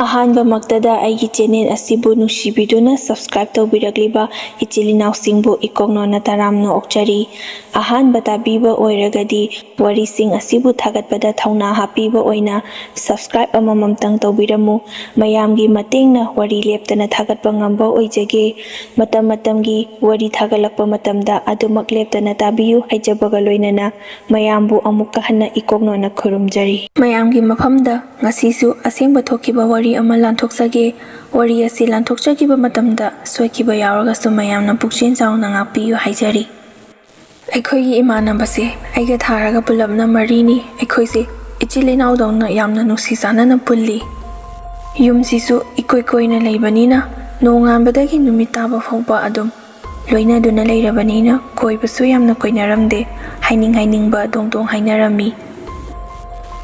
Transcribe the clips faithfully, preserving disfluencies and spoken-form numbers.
ꯑꯍꯥꯟꯕꯃꯛꯇꯗ ꯑꯩꯒꯤ ꯆꯦꯅꯦꯜ ꯑꯁꯤꯕꯨ ꯅꯨꯡꯁꯤꯕꯤꯗꯨꯅ subscribe ꯇꯧꯕꯤꯔꯛꯂꯤꯕ ꯏꯆꯤꯜ ꯏꯅꯥꯎꯁꯤꯡꯕꯨ ꯏꯀꯣꯛꯅꯣꯅ ꯇꯔꯥꯝꯅ ꯑꯣꯛꯆꯔꯤ꯫ ꯑꯍꯥꯟꯕ ꯇꯥꯕꯤꯕ ꯑꯣꯏꯔꯒꯗꯤ ꯋꯥꯔꯤꯁꯤꯡ ꯑꯁꯤꯕꯨ ꯊꯥꯒꯠꯄꯗ ꯊꯧꯅꯥ ꯍꯥꯞꯄꯤꯕ ꯑꯣꯏꯅ subscribe ꯑꯃꯃꯝꯇꯪ ꯇꯧꯕꯤꯔꯝꯃꯨ꯫ ꯃꯌꯥꯝꯒꯤ ꯃꯇꯦꯡꯅ ꯋꯥꯔꯤ ꯂꯦꯞꯇꯅ ꯊꯥꯒꯠꯄ ꯉꯝꯕ ꯑꯣꯏꯖꯒꯦ꯫ ꯃꯇꯝ ꯃꯇꯝꯒꯤ ꯋꯥꯔꯤ ꯊꯥꯒꯠꯂꯛꯄ ꯃꯇꯝꯗ ꯑꯗꯨꯃꯛ ꯂꯦꯞꯇꯅ ꯇꯥꯕꯤꯌꯨ ꯍꯥꯏꯖꯕꯒ ꯂꯣꯏꯅꯅ ꯃꯌꯥꯝꯕꯨ ꯑꯃꯨꯛꯀ ꯍꯟꯅ ꯏꯀꯣꯛꯅꯣꯅ ꯈꯨꯔꯨꯝꯖꯔꯤ꯫ ꯃꯌꯥꯝꯒꯤ ꯃꯐꯝꯗ ꯉꯁꯤꯁꯨ ꯑꯁꯦꯡꯕ ꯊꯣꯛꯈꯤꯕ ꯋꯥꯔꯤ ꯑꯃ ꯂꯥꯟꯊꯣꯛꯆꯒꯦ꯫ ꯋꯥꯔꯤ ꯑꯁꯤ ꯂꯥꯟꯊꯣꯛꯆꯈꯤꯕ ꯃꯇꯝꯗ ꯁꯣꯏꯈꯤꯕ ꯌꯥꯎꯔꯒꯁꯨ ꯃꯌꯥꯝꯅ ꯄꯨꯛꯆꯦꯜ ꯆꯥꯎꯅ ꯉꯥꯛꯄꯤꯌꯨ ꯍꯥꯏꯖꯔꯤ꯫ ꯑꯩꯈꯣꯏꯒꯤ ꯏꯃꯥꯟꯅꯕꯁꯦ ꯑꯩꯒ ꯊꯥꯔꯒ ꯄꯨꯂꯞꯅ ꯃꯔꯤꯅꯤ꯫ ꯑꯩꯈꯣꯏꯁꯦ ꯏꯆꯤꯜ ꯏꯅꯥꯎꯗꯧꯅ ꯌꯥꯝꯅ ꯅꯨꯡꯁꯤ ꯆꯥꯟꯅꯅ ꯄꯨꯜꯂꯤ꯫ ꯌꯨꯝꯁꯤꯁꯨ ꯏꯀꯣꯏ ꯀꯣꯏꯅ ꯂꯩꯕꯅꯤꯅ ꯅꯣꯡꯉꯥꯟꯕꯗꯒꯤ ꯅꯨꯃꯤꯠ ꯇꯥꯕ ꯐꯥꯎꯕ ꯑꯗꯨꯝ ꯂꯣꯏꯅꯗꯨꯅ ꯂꯩꯔꯕꯅꯤꯅ ꯀꯣꯏꯕꯁꯨ ꯌꯥꯝꯅ ꯀꯣꯏꯅꯔꯝꯗꯦ꯫ ꯍꯥꯏꯅꯤꯡ ꯍꯥꯏꯅꯤꯡꯕ ꯗꯣꯡ ꯗꯣꯡ ꯍꯥꯏꯅꯔꯝꯃꯤ꯫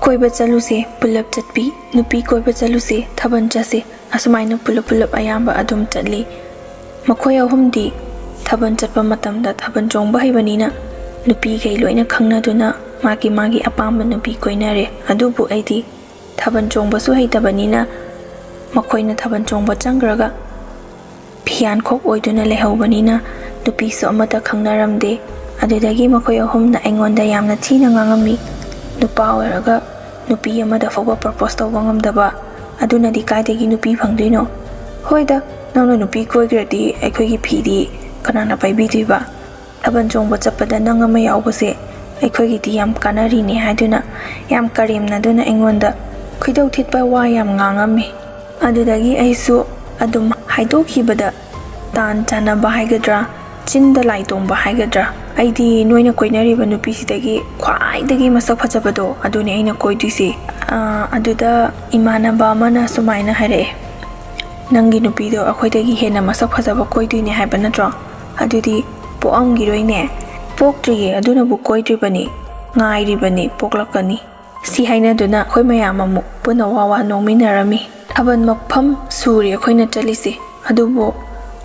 ꯀꯣꯏꯕ ꯆꯠꯂꯨꯁꯦ, ꯄꯨꯂꯞ ꯆꯠꯄꯤ, ꯅꯨꯄꯤ ꯀꯣꯏꯕ ꯆꯠꯂꯨꯁꯦ, ꯊꯥꯕꯜ ꯆꯠꯁꯦ, ꯑꯁꯨꯃꯥꯏꯅ ꯄꯨꯂꯞ ꯄꯨꯂꯞ ꯑꯌꯥꯝꯕ ꯑꯗꯨꯝ ꯆꯠꯂꯤ꯫ ꯃꯈꯣꯏ ꯑꯍꯨꯝꯗꯤ ꯊꯥꯕꯜ ꯆꯠꯄ ꯃꯇꯝꯗ ꯊꯥꯕꯜ ꯆꯣꯡꯕ ꯍꯩꯕꯅꯤꯅ ꯅꯨꯄꯤꯈꯩ ꯂꯣꯏꯅ ꯈꯪꯅꯗꯨꯅ ꯃꯥꯒꯤ ꯃꯥꯒꯤ ꯑꯄꯥꯝꯕ ꯅꯨꯄꯤ ꯀꯣꯏꯅꯔꯦ꯫ ꯑꯗꯨꯕꯨ ꯑꯩꯗꯤ ꯊꯥꯕꯜ ꯆꯣꯡꯕꯁꯨ ꯍꯩꯇꯕꯅꯤꯅ ꯃꯈꯣꯏꯅ ꯊꯥꯕꯜ ꯆꯣꯡꯕ ꯆꯪꯈ꯭ꯔꯒ ꯐꯤꯌꯥꯟꯈꯣꯛ ꯑꯣꯏꯗꯨꯅ ꯂꯩꯍꯧꯕꯅꯤꯅ ꯅꯨꯄꯤꯁꯨ ꯑꯃꯠꯇ ꯈꯪꯅꯔꯝꯗꯦ꯫ ꯑꯗꯨꯗꯒꯤ ꯃꯈꯣꯏ ꯑꯍꯨꯝꯅ ꯑꯩꯉꯣꯟꯗ ꯌꯥꯝꯅ ꯊꯤꯅ ꯉꯥꯡꯉꯝꯃꯤ꯫ ꯅꯨꯄꯥ ꯑꯣꯏꯔꯒ ꯅꯨꯄꯤ ꯑꯃꯗ ꯐꯥꯎꯕ propose ꯇꯧꯕ ꯉꯝꯗꯕ, ꯑꯗꯨꯅꯗꯤ ꯀꯥꯏꯗꯒꯤ ꯅꯨꯄꯤ ꯐꯪꯗꯣꯏꯅꯣ? ꯍꯣꯏꯗ, ꯅꯪꯅ ꯅꯨꯄꯤ ꯀꯣꯏꯈ꯭ꯔꯗꯤ ꯑꯩꯈꯣꯏꯒꯤ ꯐꯤꯗꯤ ꯀꯅꯥꯅ ꯄꯥꯏꯕꯤꯗꯣꯏꯕ? ꯊꯥꯕꯜ ꯆꯣꯡꯕ ꯆꯠꯄꯗ ꯅꯪ ꯑꯃ ꯌꯥꯎꯕꯁꯦ ꯑꯩꯈꯣꯏꯒꯤꯗꯤ ꯌꯥꯝ ꯀꯥꯟꯅꯔꯤꯅꯦ ꯍꯥꯏꯗꯨꯅ ꯌꯥꯝ ꯀꯔꯦꯝꯅꯗꯨꯅ ꯑꯩꯉꯣꯟꯗ ꯈꯣꯏꯗꯧ ꯊꯤꯠꯄ ꯋꯥ ꯌꯥꯝ ꯉꯥꯡꯉꯝꯃꯤ꯫ ꯑꯗꯨꯗꯒꯤ ꯑꯩꯁꯨ ꯑꯗꯨꯝ ꯍꯥꯏꯗꯣꯛꯈꯤꯕꯗ ꯇꯥꯟ ꯆꯥꯟꯅꯕ ꯍꯥꯏꯒꯗ꯭ꯔꯥ, ꯆꯤꯟꯗ ꯂꯥꯏ ꯇꯣꯡꯕ ꯍꯥꯏꯒꯗ꯭ꯔꯥ, ꯑꯩꯗꯤ ꯅꯣꯏꯅ ꯀꯣꯏꯅꯔꯤꯕ ꯅꯨꯄꯤꯁꯤꯗꯒꯤ ꯈ꯭ꯋꯥꯏꯗꯒꯤ ꯃꯁꯛ ꯐꯖꯕꯗꯣ ꯑꯗꯨꯅꯦ ꯑꯩꯅ ꯀꯣꯏꯗꯣꯏꯁꯦ꯫ ꯑ, ꯑꯗꯨꯗ ꯏꯃꯥꯟꯅꯕ ꯑꯃꯅ ꯁꯨꯃꯥꯏꯅ ꯍꯥꯏꯔꯛꯑꯦ, "ꯅꯪꯒꯤ ꯅꯨꯄꯤꯗꯣ ꯑꯩꯈꯣꯏꯗꯒꯤ ꯍꯦꯟꯅ ꯃꯁꯛ ꯐꯖꯕ ꯀꯣꯏꯗꯣꯏꯅꯦ ꯍꯥꯏꯕ ꯅꯠꯇ꯭ꯔꯣ? ꯑꯗꯨꯗꯤ ꯄꯣꯛꯑꯝꯈꯤꯔꯣꯏꯅꯦ?" "ꯄꯣꯛꯇ꯭ꯔꯤꯌꯦ, ꯑꯗꯨꯅꯕꯨ ꯀꯣꯏꯗ꯭ꯔꯤꯕꯅꯤ, ꯉꯥꯏꯔꯤꯕꯅꯤ, ꯄꯣꯛꯂꯛꯀꯅꯤ"꯫ ꯁꯤ ꯍꯥꯏꯅꯗꯨꯅ ꯑꯩꯈꯣꯏ ꯃꯌꯥꯝ ꯑꯃꯨꯛ ꯄꯨꯟꯅ ꯋꯥ ꯋꯥ ꯅꯣꯛꯃꯤꯟꯅꯔꯝꯃꯤ꯫ ꯊꯥꯕꯜ ꯃꯐꯝ ꯁꯨꯔꯦ ꯑꯩꯈꯣꯏꯅ ꯆꯠꯂꯤꯁꯦ, ꯑꯗꯨꯕꯨ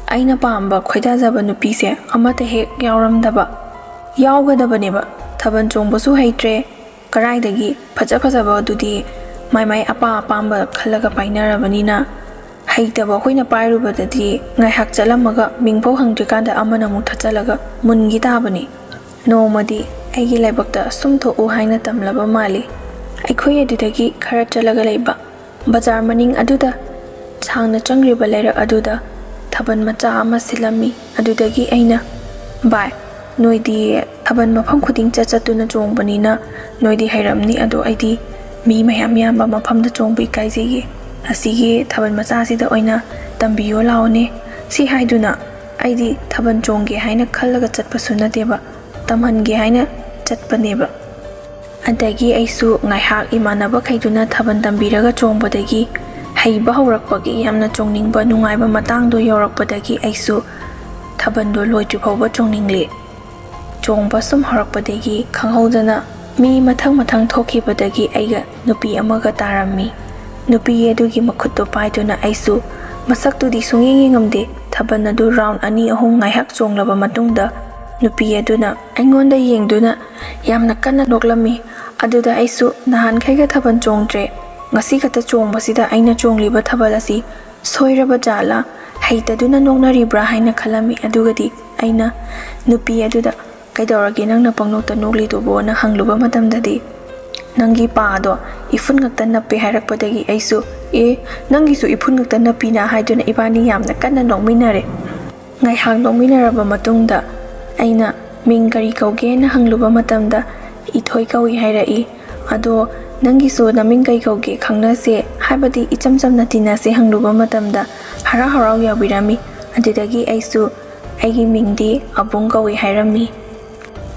ꯑꯩꯅ ꯄꯥꯝꯕ ꯈꯣꯏꯗꯥꯖꯕ ꯅꯨꯄꯤꯁꯦ ꯑꯃꯠꯇ ꯍꯦꯛ ꯌꯥꯎꯔꯝꯗꯕ꯫ ꯌꯥꯎꯒꯗꯕꯅꯦꯕ, ꯊꯥꯕꯜ ꯆꯣꯡꯕꯁꯨ ꯍꯩꯇ꯭ꯔꯦ, ꯀꯔꯥꯏꯗꯒꯤ ꯐꯖ ꯐꯖꯕ ꯑꯗꯨꯗꯤ ꯃꯥꯏ ꯃꯥꯏ ꯑꯄꯥꯝ ꯑꯄꯥꯝꯕ ꯈꯜꯂꯒ ꯄꯥꯏꯅꯔꯕꯅꯤꯅ, ꯍꯩꯇꯕ ꯑꯩꯈꯣꯏꯅ ꯄꯥꯏꯔꯨꯕꯗꯗꯤ ꯉꯥꯏꯍꯥꯛ ꯆꯠꯂꯝꯃꯒ ꯃꯤꯡꯐꯧ ꯍꯪꯗ꯭ꯔꯤꯀꯥꯟꯗ ꯑꯃꯅ ꯑꯃꯨꯛ ꯊꯠꯆꯜꯂꯒ ꯃꯨꯟꯈꯤ ꯇꯥꯕꯅꯤ꯫ ꯅꯣꯡꯃꯗꯤ ꯑꯩꯒꯤ ꯂꯥꯏꯕꯛꯇ ꯁꯨꯝ ꯊꯣꯛꯎ ꯍꯥꯏꯅ ꯇꯝꯂꯕ ꯃꯥꯜꯂꯤ꯫ ꯑꯩꯈꯣꯏ ꯑꯗꯨꯗꯒꯤ ꯈꯔ ꯆꯠꯂꯒ ꯂꯩꯕ ꯕꯖꯥꯔ ꯃꯅꯤꯡ ꯑꯗꯨꯗ ꯁꯥꯡꯅ ꯆꯪꯈ꯭ꯔꯤꯕ ꯂꯩꯔꯛ ꯑꯗꯨꯗ ꯊꯥꯕꯜ ꯃꯆꯥ ꯑꯃ ꯁꯤꯠꯂꯝꯃꯤ꯫ ꯑꯗꯨꯗꯒꯤ ꯑꯩꯅ, "ꯚꯥꯏ, ꯅꯣꯏꯗꯤ ꯊꯥꯕꯜ ꯃꯐꯝ ꯈꯨꯗꯤꯡ ꯆꯠ ꯆꯠꯇꯨꯅ ꯆꯣꯡꯕꯅꯤꯅ ꯅꯣꯏꯗꯤ ꯍꯩꯔꯝꯅꯤ, ꯑꯗꯣ ꯑꯩꯗꯤ ꯃꯤ ꯃꯌꯥꯝ ꯌꯥꯝꯕ ꯃꯐꯝꯗ ꯆꯣꯡꯕ ꯏꯀꯥꯏꯖꯩꯌꯦ꯫ ꯑꯁꯤꯒꯤ ꯊꯥꯕꯜ ꯃꯆꯥꯁꯤꯗ ꯑꯣꯏꯅ ꯇꯝꯕꯤꯌꯣ ꯂꯥꯛꯑꯣꯅꯦ"꯫ ꯁꯤ ꯍꯥꯏꯗꯨꯅ ꯑꯩꯗꯤ ꯊꯥꯕꯜ ꯆꯣꯡꯒꯦ ꯍꯥꯏꯅ ꯈꯜꯂꯒ ꯆꯠꯄꯁꯨ ꯅꯠꯇꯦꯕ, ꯇꯝꯍꯟꯒꯦ ꯍꯥꯏꯅ ꯆꯠꯄꯅꯦꯕ꯫ ꯑꯗꯒꯤ ꯑꯩꯁꯨ ꯉꯥꯏꯍꯥꯛ ꯏꯃꯥꯟꯅꯕꯈꯩꯗꯨꯅ ꯊꯥꯕꯜ ꯇꯝꯕꯤꯔꯒ ꯆꯣꯡꯕꯗꯒꯤ ꯍꯩꯕ ꯍꯧꯔꯛꯄꯒꯤ ꯌꯥꯝꯅ ꯆꯣꯡꯅꯤꯡꯕ, ꯅꯨꯡꯉꯥꯏꯕ ꯃꯇꯥꯡꯗꯣ ꯌꯧꯔꯛꯄꯗꯒꯤ ꯑꯩꯁꯨ ꯊꯥꯕꯜꯗꯣ ꯂꯣꯏꯗ꯭ꯔꯤ ꯐꯥꯎꯕ ꯆꯣꯡꯅꯤꯡꯂꯦ꯫ ꯆꯣꯡꯕ ꯁꯨꯝ ꯍꯧꯔꯛꯄꯗꯒꯤ ꯈꯪꯍꯧꯗꯅ ꯃꯤ ꯃꯊꯪ ꯃꯊꯪ ꯊꯣꯛꯈꯤꯕꯗꯒꯤ ꯑꯩꯒ ꯅꯨꯄꯤ ꯑꯃꯒ ꯇꯥꯔꯝꯃꯤ꯫ ꯅꯨꯄꯤ ꯑꯗꯨꯒꯤ ꯃꯈꯨꯠꯇꯣ ꯄꯥꯏꯗꯨꯅ ꯑꯩꯁꯨ ꯃꯁꯛꯇꯨꯗꯤ ꯁꯨꯡꯌꯦꯡ ꯌꯦꯡꯉꯝꯗꯦ꯫ ꯊꯥꯕꯜ ꯑꯗꯨ ꯔꯥꯎꯟ ꯑꯅꯤ ꯑꯍꯨꯝ ꯉꯥꯏꯍꯥꯛ ꯆꯣꯡꯂꯕ ꯃꯇꯨꯡꯗ ꯅꯨꯄꯤ ꯑꯗꯨꯅ ꯑꯩꯉꯣꯟꯗ ꯌꯦꯡꯗꯨꯅ ꯌꯥꯝꯅ ꯀꯟꯅ ꯅꯣꯛꯂꯝꯃꯤ꯫ ꯑꯗꯨꯗ ꯑꯩꯁꯨ ꯅꯍꯥꯟꯈꯩꯒ ꯊꯥꯕꯜ ꯆꯣꯡꯗ꯭ꯔꯦ, ꯉꯁꯤ ꯈꯛꯇ ꯆꯣꯡꯕꯁꯤꯗ ꯑꯩꯅ ꯆꯣꯡꯂꯤꯕ ꯊꯥꯕꯜ ꯑꯁꯤ ꯁꯣꯏꯔꯕ ꯖꯥꯠꯂꯥ? ꯍꯩꯇꯗꯨꯅ ꯅꯣꯛꯅꯔꯤꯕ꯭ꯔꯥ ꯍꯥꯏꯅ ꯈꯜꯂꯝꯃꯤ꯫ ꯑꯗꯨꯒꯗꯤ ꯑꯩꯅ ꯅꯨꯄꯤ ꯑꯗꯨꯗ, "ꯀꯩꯗꯧꯔꯒꯦ ꯅꯪꯅ ꯄꯪꯅꯣꯛꯇ ꯅꯣꯛꯂꯤꯗꯨꯕꯣꯅ?" ꯍꯪꯂꯨꯕ ꯃꯇꯝꯗꯗꯤ, "ꯅꯪꯒꯤ ꯄꯥꯗꯣ ꯏꯐꯨꯟ ꯉꯛꯇ ꯅꯞꯄꯦ" ꯍꯥꯏꯔꯛꯄꯗꯒꯤ ꯑꯩꯁꯨ, "ꯑꯦ, ꯅꯪꯒꯤꯁꯨ ꯏꯐꯨꯟ ꯉꯛꯇ ꯅꯞꯄꯤꯅ?" ꯍꯥꯏꯗꯨꯅ ꯏꯕꯥꯅꯤ ꯌꯥꯝꯅ ꯀꯟꯅ ꯅꯣꯛꯃꯤꯟꯅꯔꯦ꯫ ꯉꯥꯏꯍꯥꯛ ꯅꯣꯛꯃꯤꯟꯅꯔꯕ ꯃꯇꯨꯡꯗ ꯑꯩꯅ, "ꯃꯤꯡ ꯀꯔꯤ ꯀꯧꯒꯦꯅ?" ꯍꯪꯂꯨꯕ ꯃꯇꯝꯗ, "ꯏꯊꯣꯏ ꯀꯧꯏ" ꯍꯥꯏꯔꯛꯏ꯫ "ꯑꯗꯣ ꯅꯪꯒꯤꯁꯨ ꯅꯃꯤꯡ ꯀꯩ ꯀꯧꯒꯦ, ꯈꯪꯅꯁꯦ, ꯍꯥꯏꯕꯗꯤ ꯏꯆꯝ ꯆꯝꯅ ꯇꯤꯟꯅꯁꯦ" ꯍꯪꯂꯨꯕ ꯃꯇꯝꯗ ꯍꯔꯥꯎ ꯍꯔꯥꯎ ꯌꯥꯕꯤꯔꯝꯃꯤ꯫ ꯑꯗꯨꯗꯒꯤ ꯑꯩꯁꯨ "ꯑꯩꯒꯤ ꯃꯤꯡꯗꯤ ꯑꯕꯨꯡ ꯀꯧꯏ" ꯍꯥꯏꯔꯝꯃꯤ꯫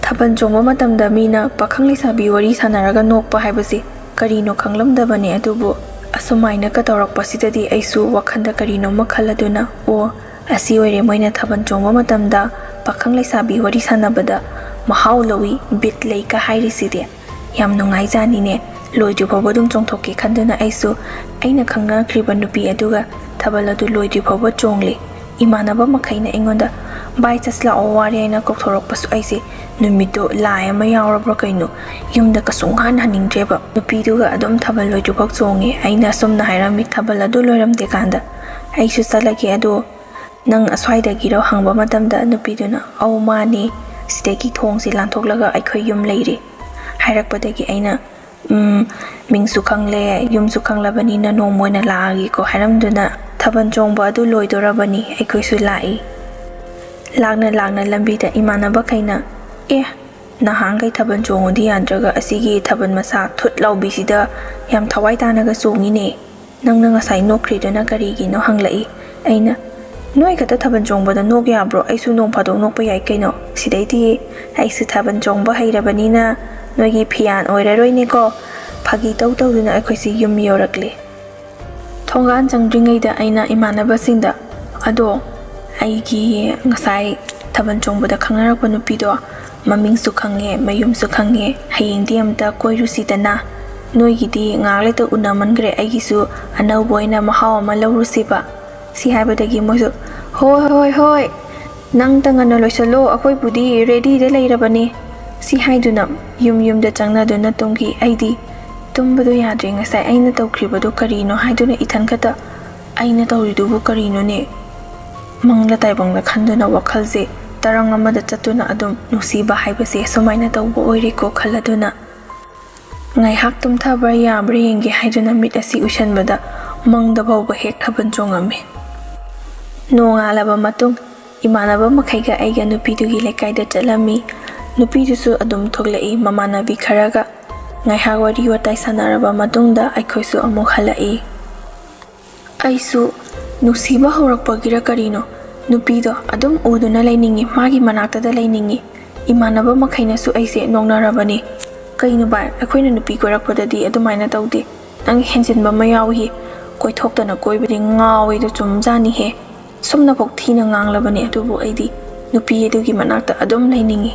ꯊꯥꯕꯜ ꯆꯣꯡꯕ ꯃꯇꯝꯗ ꯃꯤꯅ ꯄꯥꯈꯪ ꯂꯩꯁꯥꯕꯤ ꯋꯥꯔꯤ ꯁꯥꯟꯅꯔꯒ ꯅꯣꯛꯄ ꯍꯥꯏꯕꯁꯤ ꯀꯔꯤꯅꯣ ꯈꯪꯂꯝꯗꯕꯅꯤ, ꯑꯗꯨꯕꯨ ꯑꯁꯨꯃꯥꯏꯅ ꯀꯇꯧꯔꯛꯄꯁꯤꯗꯗꯤ ꯑꯩꯁꯨ ꯋꯥꯈꯜꯗ ꯀꯔꯤꯅꯣꯝꯃ ꯈꯜꯂꯗꯨꯅ, "ꯑꯣ, ꯑꯁꯤ ꯑꯣꯏꯔꯦ ꯃꯣꯏꯅ ꯊꯥꯕꯜ ꯆꯣꯡꯕ ꯃꯇꯝꯗ ꯄꯥꯈꯪ ꯂꯩꯁꯥꯕꯤ ꯋꯥꯔꯤ ꯁꯥꯟꯅꯕꯗ ꯃꯍꯥꯎ ꯂꯧꯏ, ꯕꯤꯠ ꯂꯩ ꯀ ꯍꯥꯏꯔꯤꯁꯤꯗꯤ꯫ ꯌꯥꯝ ꯅꯨꯡꯉꯥꯏꯖꯥꯅꯤꯅꯦ, ꯂꯣꯏꯗ꯭ꯔꯤ ꯐꯥꯎꯕ ꯑꯗꯨꯝ ꯆꯣꯡꯊꯣꯛꯀꯦ" ꯈꯟꯗꯨꯅ ꯑꯩꯁꯨ ꯑꯩꯅ ꯈꯪꯅꯈ꯭ꯔꯤꯕ ꯅꯨꯄꯤ ꯑꯗꯨꯒ ꯊꯥꯕꯜ ꯑꯗꯨ ꯂꯣꯏꯗ꯭ꯔꯤ ꯐꯥꯎꯕ ꯆꯣꯡꯂꯦ꯫ ꯏꯃꯥꯟꯅꯕ ꯃꯈꯩꯅ ꯑꯩꯉꯣꯟꯗ "ꯚꯥꯏ, ꯆꯠꯁꯤꯜꯂꯛꯑꯣ, ꯋꯥꯔꯦ" ꯍꯥꯏꯅ ꯀꯧꯊꯣꯔꯛꯄꯁꯨ ꯑꯩꯁꯦ ꯅꯨꯃꯤꯠꯇꯣ ꯂꯥꯏ ꯑꯃ ꯌꯥꯎꯔꯕ꯭ꯔꯥ ꯀꯩꯅꯣ, ꯌꯨꯝꯗ ꯀꯩꯁꯨ ꯍꯟ ꯍꯟꯅꯤꯡꯗ꯭ꯔꯦꯕ꯫ ꯅꯨꯄꯤꯗꯨꯒ ꯑꯗꯨꯝ ꯊꯥꯕꯜ ꯂꯣꯏꯗ꯭ꯔꯤꯐꯥꯎ ꯆꯣꯡꯉꯦ꯫ ꯑꯩꯅ ꯑꯁꯨꯝꯅ ꯍꯥꯏꯔꯝꯃꯤ, "ꯊꯥꯕꯜ ꯑꯗꯨ ꯂꯣꯏꯔꯝꯗꯦ ꯀꯥꯟꯗ ꯑꯩꯁꯨ ꯆꯠꯂꯒꯦ, ꯑꯗꯣ ꯅꯪ ꯑꯁ꯭ꯋꯥꯏꯗꯒꯤꯔꯣ?" ꯍꯪꯕ ꯃꯇꯝꯗ ꯅꯨꯄꯤꯗꯨꯅ, "ꯑꯧ, ꯃꯥꯅꯦ, ꯁꯤꯗꯒꯤ ꯊꯣꯡꯁꯦ ꯂꯥꯟꯊꯣꯛꯂꯒ ꯑꯩꯈꯣꯏ ꯌꯨꯝ ꯂꯩꯔꯦ" ꯍꯥꯏꯔꯛꯄꯗꯒꯤ ꯑꯩꯅ, "ꯎꯝ, ꯃꯤꯡꯁꯨ ꯈꯪꯂꯦ, ꯌꯨꯝꯁꯨ ꯈꯪꯂꯕꯅꯤꯅ ꯅꯣꯡꯃ ꯑꯣꯏꯅ ꯂꯥꯛꯑꯒꯦꯀꯣ" ꯍꯥꯏꯔꯝꯗꯨꯅ ꯊꯥꯕꯜ ꯆꯣꯡꯕ ꯑꯗꯨ ꯂꯣꯏꯗꯣꯔꯕꯅꯤ, ꯑꯩꯈꯣꯏꯁꯨ ꯂꯥꯛꯏ꯫ ꯂꯥꯛꯅ ꯂꯥꯛꯅ ꯂꯝꯕꯤꯗ ꯏꯃꯥꯟꯅꯕꯈꯩꯅ, "ꯑꯦ, ꯅꯍꯥꯟꯈꯩ ꯊꯥꯕꯜ ꯆꯣꯡꯉꯨꯗꯤ ꯌꯥꯗ꯭ꯔꯒ ꯑꯁꯤꯒꯤ ꯊꯥꯕꯜ ꯃꯁꯥ ꯊꯨꯠ ꯂꯥꯎꯕꯤꯁꯤꯗ ꯌꯥꯝ ꯊꯋꯥꯏ ꯇꯥꯅꯒ ꯆꯣꯡꯉꯤꯅꯦ, ꯅꯪꯅ ꯉꯁꯥꯏ ꯅꯣꯛꯈ꯭ꯔꯤꯗꯨꯅ ꯀꯔꯤꯒꯤꯅꯣ?" ꯍꯪꯂꯛꯏ꯫ ꯑꯩꯅ, "ꯅꯣꯏ ꯈꯛꯇ ꯊꯥꯕꯜ ꯆꯣꯡꯕꯗ ꯅꯣꯛ ꯌꯥꯕ꯭ꯔꯣ? ꯑꯩꯁꯨ ꯅꯣꯡ ꯐꯥꯗꯣꯛ ꯅꯣꯛꯄ ꯌꯥꯏ ꯀꯩꯅꯣ꯫ ꯁꯤꯗꯩꯗꯤ ꯑꯩꯁꯨ ꯊꯥꯕꯜ ꯆꯣꯡꯕ ꯍꯩꯔꯕꯅꯤꯅ ꯅꯣꯏꯒꯤ ꯐꯤꯌꯥꯟ ꯑꯣꯏꯔꯔꯣꯏꯅꯦꯀꯣ"꯫ ꯐꯥꯒꯤ ꯇꯧ ꯇꯧꯗꯨꯅ ꯑꯩꯈꯣꯏꯁꯤ ꯌꯨꯝ ꯌꯧꯔꯛꯂꯦ꯫ ꯊꯣꯡꯒꯥꯟ ꯆꯪꯗ꯭ꯔꯤꯉꯩꯗ ꯑꯩꯅ ꯏꯃꯥꯟꯅꯕꯁꯤꯡꯗ, "ꯑꯗꯣ ꯑꯩꯒꯤ ꯉꯁꯥꯏ ꯊꯥꯕꯜ ꯆꯣꯡꯕꯗ ꯈꯪꯅꯔꯛꯄ ꯅꯨꯄꯤꯗꯣ ꯃꯃꯤꯡꯁꯨ ꯈꯪꯉꯦ, ꯃꯌꯨꯝꯁꯨ ꯈꯪꯉꯦ, ꯍꯌꯦꯡꯗꯤ ꯑꯝꯇ ꯀꯣꯏꯔꯨꯁꯤꯗꯅ꯫ ꯅꯣꯏꯒꯤꯗꯤ ꯉꯥꯏꯍꯥꯛ ꯂꯩꯇ ꯎꯅꯃꯟꯈ꯭ꯔꯦ, ꯑꯩꯒꯤꯁꯨ ꯑꯅꯧꯕ ꯑꯣꯏꯅ ꯃꯍꯥꯎ ꯑꯃ ꯂꯧꯔꯨꯁꯤꯕ"꯫ ꯁꯤ ꯍꯥꯏꯕꯗꯒꯤ ꯃꯣꯏꯁꯨ, "ꯍꯣꯏ, ꯍꯣꯏ, ꯍꯣꯏ, ꯅꯪꯇ ꯉꯟꯅ ꯂꯣꯏꯁꯜꯂꯣ, ꯑꯩꯈꯣꯏꯕꯨꯗꯤ ꯔꯦꯗꯤꯗ ꯂꯩꯔꯕꯅꯤ"꯫ ꯁꯤ ꯍꯥꯏꯗꯨꯅ ꯌꯨꯝ ꯌꯨꯝꯗ ꯆꯪꯅꯗꯨꯅ ꯇꯨꯝꯈꯤ꯫ ꯑꯩꯗꯤ ꯇꯨꯝꯕꯗꯣ ꯌꯥꯗ꯭ꯔꯦ꯫ ꯉꯁꯥꯏ ꯑꯩꯅ ꯇꯧꯈ꯭ꯔꯤꯕꯗꯣ ꯀꯔꯤꯅꯣ ꯍꯥꯏꯗꯨꯅ ꯏꯊꯟ ꯈꯛꯇ ꯑꯩꯅ ꯇꯧꯔꯤꯗꯨꯕꯨ ꯀꯔꯤꯅꯣꯅꯦ? ꯃꯪꯂ ꯇꯥꯏꯕꯪꯗ ꯈꯟꯗꯨꯅ ꯋꯥꯈꯜꯁꯦ ꯇꯔꯪ ꯑꯃꯗ ꯆꯠꯇꯨꯅ ꯑꯗꯨꯝ ꯅꯨꯡꯁꯤꯕ ꯍꯥꯏꯕꯁꯦ ꯑꯁꯨꯃꯥꯏꯅ ꯇꯧꯕ ꯑꯣꯏꯔꯦꯀꯣ ꯈꯜꯂꯗꯨꯅ ꯉꯥꯏꯍꯥꯛ ꯇꯨꯝꯊꯕ꯭ꯔꯥ ꯌꯥꯕ꯭ꯔꯥ ꯌꯦꯡꯒꯦ ꯍꯥꯏꯗꯨꯅ ꯃꯤꯠ ꯑꯁꯤ ꯎꯏꯁꯟꯕꯗ ꯃꯪꯗ ꯐꯥꯎꯕ ꯍꯦꯛ ꯊꯥꯕꯜ ꯆꯣꯡꯉꯝꯃꯤ꯫ ꯅꯣꯡꯉꯥꯜꯂꯕ ꯃꯇꯨꯡ ꯏꯃꯥꯟꯅꯕ ꯃꯈꯩꯒ ꯑꯩꯒ ꯅꯨꯄꯤꯗꯨꯒꯤ ꯂꯩꯀꯥꯏꯗ ꯆꯠꯂꯝꯃꯤ꯫ ꯅꯨꯄꯤꯗꯨꯁꯨ ꯑꯗꯨꯝ ꯊꯣꯛꯂꯛꯏ ꯃꯃꯥꯟꯅꯕꯤ ꯈꯔꯒ꯫ ꯉꯥꯏꯍꯥꯛ ꯋꯥꯔꯤ ꯋꯥꯇꯥꯏ ꯁꯥꯟꯅꯔꯕ ꯃꯇꯨꯡꯗ ꯑꯩꯈꯣꯏꯁꯨ ꯑꯃꯨꯛ ꯍꯜꯂꯛꯏ꯫ ꯑꯩꯁꯨ ꯅꯨꯡꯁꯤꯕ ꯍꯧꯔꯛꯄꯒꯤꯔ ꯀꯔꯤꯅꯣ, ꯅꯨꯄꯤꯗꯣ ꯑꯗꯨꯝ ꯎꯗꯨꯅ ꯂꯩꯅꯤꯡꯉꯤ, ꯃꯥꯒꯤ ꯃꯅꯥꯛꯇꯗ ꯂꯩꯅꯤꯡꯉꯤ꯫ ꯏꯃꯥꯟꯅꯕ ꯃꯈꯩꯅꯁꯨ ꯑꯩꯁꯦ ꯅꯣꯛꯅꯔꯕꯅꯤ꯫ "ꯀꯩꯅꯣ ꯚꯥꯏ, ꯑꯩꯈꯣꯏꯅ ꯅꯨꯄꯤ ꯀꯣꯏꯔꯛꯄꯗꯗꯤ ꯑꯗꯨꯃꯥꯏꯅ ꯇꯧꯗꯦ, ꯅꯪ ꯍꯦꯟꯖꯤꯟꯕ ꯑꯃ ꯌꯥꯎꯏ, ꯀꯣꯏꯊꯣꯛꯇꯅ ꯀꯣꯏꯕꯗꯤ ꯉꯥꯎꯋꯦꯗꯣ ꯆꯨꯝꯖꯥꯅꯤꯍꯦ"꯫ ꯁꯨꯝꯅꯐꯥꯎ ꯊꯤꯅ ꯉꯥꯡꯂꯕꯅꯤ, ꯑꯗꯨꯕꯨ ꯑꯩꯗꯤ ꯅꯨꯄꯤ ꯑꯗꯨꯒꯤ ꯃꯅꯥꯛꯇ ꯑꯗꯨꯝ ꯂꯩꯅꯤꯡꯏ꯫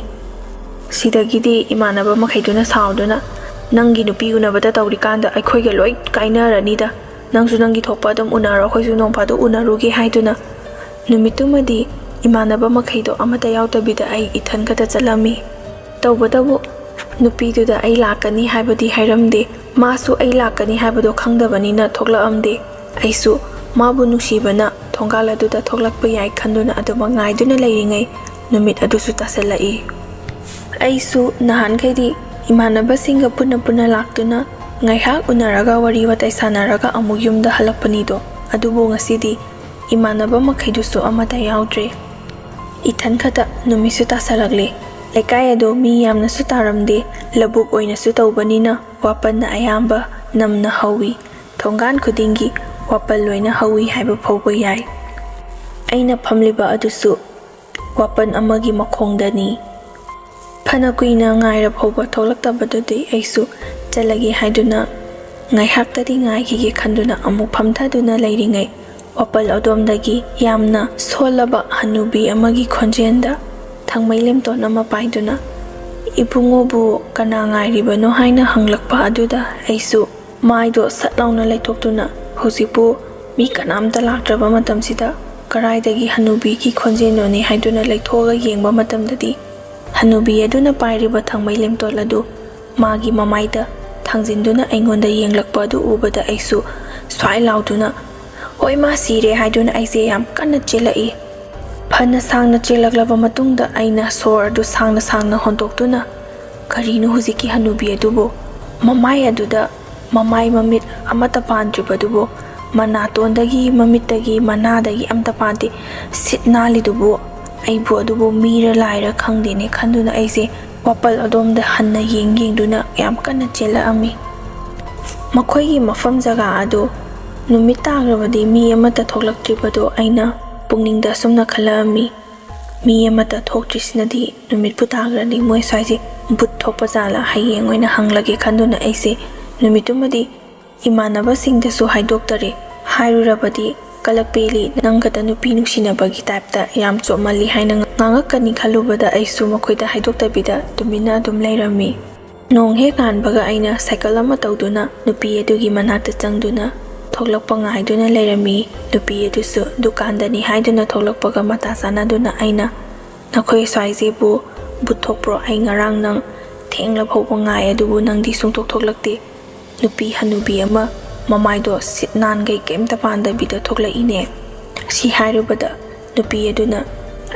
ꯁꯤꯗꯒꯤꯗꯤ ꯏꯃꯥꯟꯅꯕ ꯃꯈꯩꯗꯨꯅ ꯁꯥꯎꯗꯨꯅ, "ꯅꯪꯒꯤ ꯅꯨꯄꯤ ꯎꯅꯕꯗ ꯇꯧꯔꯤꯀꯥꯟꯗ ꯑꯩꯈꯣꯏꯒ ꯂꯣꯏ ꯀꯥꯏꯅꯔꯅꯤꯗ, ꯅꯪꯁꯨ ꯅꯪꯒꯤ ꯊꯣꯛꯄ ꯑꯗꯨꯝ ꯎꯅꯔꯣ, ꯑꯩꯈꯣꯏꯁꯨ ꯅꯣꯡ ꯐꯥꯗꯣꯛ ꯎꯅꯔꯨꯒꯦ" ꯍꯥꯏꯗꯨꯅ ꯅꯨꯃꯤꯠꯇꯨꯃꯗꯤ ꯏꯃꯥꯟꯅꯕ ꯃꯈꯩꯗꯣ ꯑꯃꯠꯇ ꯌꯥꯎꯗꯕꯤꯗ ꯑꯩ ꯏꯊꯟ ꯈꯛꯇ ꯆꯠꯂꯝꯃꯤ꯫ ꯇꯧꯕꯇꯕꯨ ꯅꯨꯄꯤꯗꯨꯗ ꯑꯩ ꯂꯥꯛꯀꯅꯤ ꯍꯥꯏꯕꯗꯤ ꯍꯥꯏꯔꯝꯗꯦ꯫ ꯃꯥꯁꯨ ꯑꯩ ꯂꯥꯛꯀꯅꯤ ꯍꯥꯏꯕꯗꯣ ꯈꯪꯗꯕꯅꯤꯅ ꯊꯣꯛꯂꯛꯑꯝꯗꯦ꯫ ꯑꯩꯁꯨ ꯃꯥꯕꯨ ꯅꯨꯡꯁꯤꯕꯅ ꯊꯣꯡꯒꯥꯜ ꯑꯗꯨꯗ ꯊꯣꯛꯂꯛꯄ ꯌꯥꯏ ꯈꯟꯗꯨꯅ ꯑꯗꯨꯃꯛ ꯉꯥꯏꯗꯨꯅ ꯂꯩꯔꯤꯉꯩ ꯅꯨꯃꯤꯠ ꯑꯗꯨꯁꯨ ꯇꯥꯁꯜꯂꯛꯏ꯫ ꯑꯩꯁꯨ ꯅꯍꯥꯟꯈꯩꯗꯤ ꯏꯃꯥꯟꯅꯕꯁꯤꯡꯒ ꯄꯨꯟꯅ ꯄꯨꯟꯅ ꯂꯥꯛꯇꯨꯅ ꯉꯥꯏꯍꯥꯛ ꯎꯅꯔꯒ ꯋꯥꯔꯤ ꯋꯥꯇꯥꯏ ꯁꯥꯟꯅꯔꯒ ꯑꯃꯨꯛ ꯌꯨꯝꯗ ꯍꯜꯂꯛꯄꯅꯤꯗꯣ, ꯑꯗꯨꯕꯨ ꯉꯁꯤꯗꯤ ꯏꯃꯥꯟꯅꯕ ꯃꯈꯩꯗꯨꯁꯨ ꯑꯃꯠꯇ ꯌꯥꯎꯗ꯭ꯔꯦ꯫ ꯏꯊꯟ ꯈꯛꯇ ꯅꯨꯃꯤꯠꯁꯨ ꯇꯥꯁꯜꯂꯛꯂꯦ꯫ ꯂꯩꯀꯥꯏ ꯑꯗꯣ ꯃꯤ ꯌꯥꯝꯅꯁꯨ ꯇꯥꯔꯝꯗꯦ, ꯂꯧꯕꯨꯛ ꯑꯣꯏꯅꯁꯨ ꯇꯧꯕꯅꯤꯅ ꯋꯥꯄꯟꯅ ꯑꯌꯥꯝꯕ ꯅꯝꯅ ꯍꯧꯏ꯫ ꯊꯣꯡꯒꯥꯟ ꯈꯨꯗꯤꯡꯒꯤ ꯋꯥꯄꯜ ꯂꯣꯏꯅ ꯍꯧꯏ ꯍꯥꯏꯕ ꯐꯥꯎꯕ ꯌꯥꯏ꯫ ꯑꯩꯅ ꯐꯝꯂꯤꯕ ꯑꯗꯨꯁꯨ ꯋꯥꯄꯟ ꯑꯃꯒꯤ ꯃꯈꯣꯡꯗꯅꯤ꯫ ꯐꯅ ꯀꯨꯏꯅ ꯉꯥꯏꯔ ꯐꯥꯎꯕ ꯊꯣꯛꯂꯛꯇꯕꯗꯨꯗꯤ ꯑꯩꯁꯨ ꯆꯠꯂꯒꯦ ꯍꯥꯏꯗꯨꯅ ꯉꯥꯏꯍꯥꯛꯇꯗꯤ ꯉꯥꯏꯈꯤꯒꯦ ꯈꯟꯗꯨꯅ ꯑꯃꯨꯛ ꯐꯝꯊꯗꯨꯅ ꯂꯩꯔꯤꯉꯩ ꯋꯥꯄꯜ ꯑꯗꯣꯝꯗꯒꯤ ꯌꯥꯝꯅ ꯁꯣꯜꯂꯕ ꯍꯅꯨꯕꯤ ꯑꯃꯒꯤ ꯈꯣꯟꯖꯦꯜꯗ ꯊꯥꯡꯃꯩ ꯂꯦꯝꯇꯣꯟ ꯑꯃ ꯄꯥꯏꯗꯨꯅ "ꯏꯕꯨꯡꯉꯣꯕꯨ ꯀꯅꯥ ꯉꯥꯏꯔꯤꯕꯅꯣ?" ꯍꯥꯏꯅ ꯍꯪꯂꯛꯄ ꯑꯗꯨꯗ ꯑꯩꯁꯨ ꯃꯥꯏꯗꯣ ꯁꯠ ꯂꯥꯎꯅ ꯂꯩꯊꯣꯛꯇꯨꯅ, ꯍꯧꯖꯤꯛꯄꯨ ꯃꯤ ꯀꯅꯥꯝꯇ ꯂꯥꯛꯇ꯭ꯔꯕ ꯃꯇꯝꯁꯤꯗ ꯀꯔꯥꯏꯗꯒꯤ ꯍꯅꯨꯕꯤꯒꯤ ꯈꯣꯟꯖꯦꯜꯅꯣꯅꯦ ꯍꯥꯏꯗꯨꯅ ꯂꯩꯊꯣꯛꯑꯒ ꯌꯦꯡꯕ ꯃꯇꯝꯗꯗꯤ, ꯍꯅꯨꯕꯤ ꯑꯗꯨꯅ ꯄꯥꯏꯔꯤꯕ ꯊꯥꯡꯃꯩ ꯂꯦꯝꯇꯣꯟ ꯑꯗꯨ ꯃꯥꯒꯤ ꯃꯃꯥꯏꯗ ꯊꯥꯡꯖꯤꯟꯗꯨꯅ ꯑꯩꯉꯣꯟꯗ ꯌꯦꯡꯂꯛꯄ ꯑꯗꯨ ꯎꯕꯗ ꯑꯩꯁꯨ ꯁ꯭ꯋꯥꯏ ꯂꯥꯎꯗꯨꯅ, "ꯍꯣꯏ, ꯃꯥ ꯁꯤꯔꯦ" ꯍꯥꯏꯗꯨꯅ ꯑꯩꯁꯦ ꯌꯥꯝ ꯀꯟꯅ ꯆꯦꯜꯂꯛꯏ꯫ ꯐꯅ ꯁꯥꯡꯅ ꯆꯦꯜꯂꯛꯂꯕ ꯃꯇꯨꯡꯗ ꯑꯩꯅ ꯁꯣꯔ ꯑꯗꯨ ꯁꯥꯡꯅ ꯁꯥꯡꯅ ꯍꯣꯟꯗꯣꯛꯇꯨꯅ, ꯀꯔꯤꯅꯣ ꯍꯧꯖꯤꯛꯀꯤ ꯍꯅꯨꯕꯤ ꯑꯗꯨꯕꯨ? ꯃꯃꯥꯏ ꯑꯗꯨꯗ, ꯃꯃꯥꯏ ꯃꯃꯤꯠ ꯑꯃꯠꯇ ꯄꯥꯟꯗ꯭ꯔꯤꯕꯗꯨꯕꯨ, ꯃꯅꯥꯇꯣꯟꯗꯒꯤ, ꯃꯃꯤꯠꯇꯒꯤ, ꯃꯅꯥꯗꯒꯤ ꯑꯝꯇ ꯄꯥꯟꯗꯦ꯫ ꯁꯤꯠ ꯅꯥꯜꯂꯤꯗꯨꯕꯨ ꯑꯩꯕꯨ ꯑꯗꯨꯕꯨ ꯃꯤꯔ ꯂꯥꯏꯔ ꯈꯪꯗꯦꯅꯦ ꯈꯟꯗꯨꯅ ꯑꯩꯁꯦ ꯋꯥꯄꯜ ꯑꯗꯣꯝꯗ ꯍꯟꯅ ꯌꯦꯡ ꯌꯦꯡꯗꯨꯅ ꯌꯥꯝ ꯀꯟꯅ ꯆꯦꯜꯂꯛꯑꯝꯃꯤ꯫ ꯃꯈꯣꯏꯒꯤ ꯃꯐꯝ ꯖꯒꯥ ꯑꯗꯨ ꯅꯨꯃꯤꯠ ꯇꯥꯈ꯭ꯔꯕꯗꯤ ꯃꯤ ꯑꯃꯠꯇ ꯊꯣꯛꯂꯛꯇ꯭ꯔꯤꯕꯗꯨ ꯑꯩꯅ ꯄꯨꯛꯅꯤꯡꯗ ꯑꯁꯨꯝꯅ ꯈꯜꯂꯛꯑꯝꯃꯤ, "ꯃꯤ ꯑꯃꯠꯇ ꯊꯣꯛꯇ꯭ꯔꯤꯁꯤꯅꯗꯤ ꯅꯨꯃꯤꯠꯄꯨ ꯇꯥꯈ꯭ꯔꯗꯤ ꯃꯣꯏ ꯁ꯭ꯋꯥꯏꯁꯦ ꯚꯨꯠ ꯊꯣꯛꯄ ꯖꯥꯠꯂ? ꯍꯌꯦꯡ ꯑꯣꯏꯅ ꯍꯪꯂꯒꯦ" ꯈꯟꯗꯨꯅ ꯑꯩꯁꯦ ꯅꯨꯃꯤꯠꯇꯨꯃꯗꯤ ꯏꯃꯥꯟꯅꯕꯁꯤꯡꯗꯁꯨ ꯍꯥꯏꯗꯣꯛꯇꯔꯦ꯫ ꯍꯥꯏꯔꯨꯔꯕꯗꯤ "ꯀꯂꯛ ꯄꯦꯜꯂꯤ, ꯅꯪ ꯈꯛꯇ ꯅꯨꯄꯤ ꯅꯨꯡꯁꯤꯅꯕꯒꯤ ꯇꯥꯏꯞꯇ ꯌꯥꯝ ꯆꯣꯞꯃꯜꯂꯤ" ꯍꯥꯏꯅ ꯉꯥꯡꯉꯛꯀꯅꯤ ꯈꯜꯂꯨꯕꯗ ꯑꯩꯁꯨ ꯃꯈꯣꯏꯗ ꯍꯥꯏꯗꯣꯛꯇꯕꯤꯗ ꯇꯨꯃꯤꯟꯅ ꯑꯗꯨꯝ ꯂꯩꯔꯝꯃꯤ꯫ ꯅꯣꯡ ꯍꯦꯛ ꯉꯥꯟꯕꯒ ꯑꯩꯅ ꯁꯥꯏꯀꯜ ꯑꯃ ꯇꯧꯗꯨꯅ ꯅꯨꯄꯤ ꯑꯗꯨꯒꯤ ꯃꯅꯥꯛꯇ ꯆꯪꯗꯨꯅ ꯊꯣꯛꯂꯛꯄ ꯉꯥꯏꯗꯨꯅ ꯂꯩꯔꯝꯃꯤ꯫ ꯅꯨꯄꯤ ꯑꯗꯨꯁꯨ ꯗꯨꯀꯥꯟꯗꯅꯤ ꯍꯥꯏꯗꯨꯅ ꯊꯣꯛꯂꯛꯄꯒ ꯃꯇꯥ ꯆꯥꯟꯅꯗꯨꯅ ꯑꯩꯅ, "ꯅꯈꯣꯏ ꯁ꯭ꯋꯥꯏꯁꯤꯕꯨ ꯚꯨꯠ ꯊꯣꯛꯄ꯭ꯔꯣ? ꯑꯩ ꯉꯔꯥꯡ ꯅꯪ ꯊꯦꯡꯂ ꯐꯥꯎꯕ ꯉꯥꯏ, ꯑꯗꯨꯕꯨ ꯅꯪꯗꯤ ꯁꯨꯡꯊꯣꯛ ꯊꯣꯛꯂꯛꯇꯦ꯫ ꯅꯨꯄꯤ ꯍꯅꯨꯕꯤ ꯑꯃ ꯃꯃꯥꯏꯗꯣ ꯁꯤꯠ ꯅꯥꯟꯈꯩ ꯀꯩꯝꯇ ꯄꯥꯟꯗꯕꯤꯗ ꯊꯣꯛꯂꯛꯏꯅꯦ"꯫ ꯁꯤ ꯍꯥꯏꯔꯨꯕꯗ ꯅꯨꯄꯤ ꯑꯗꯨꯅ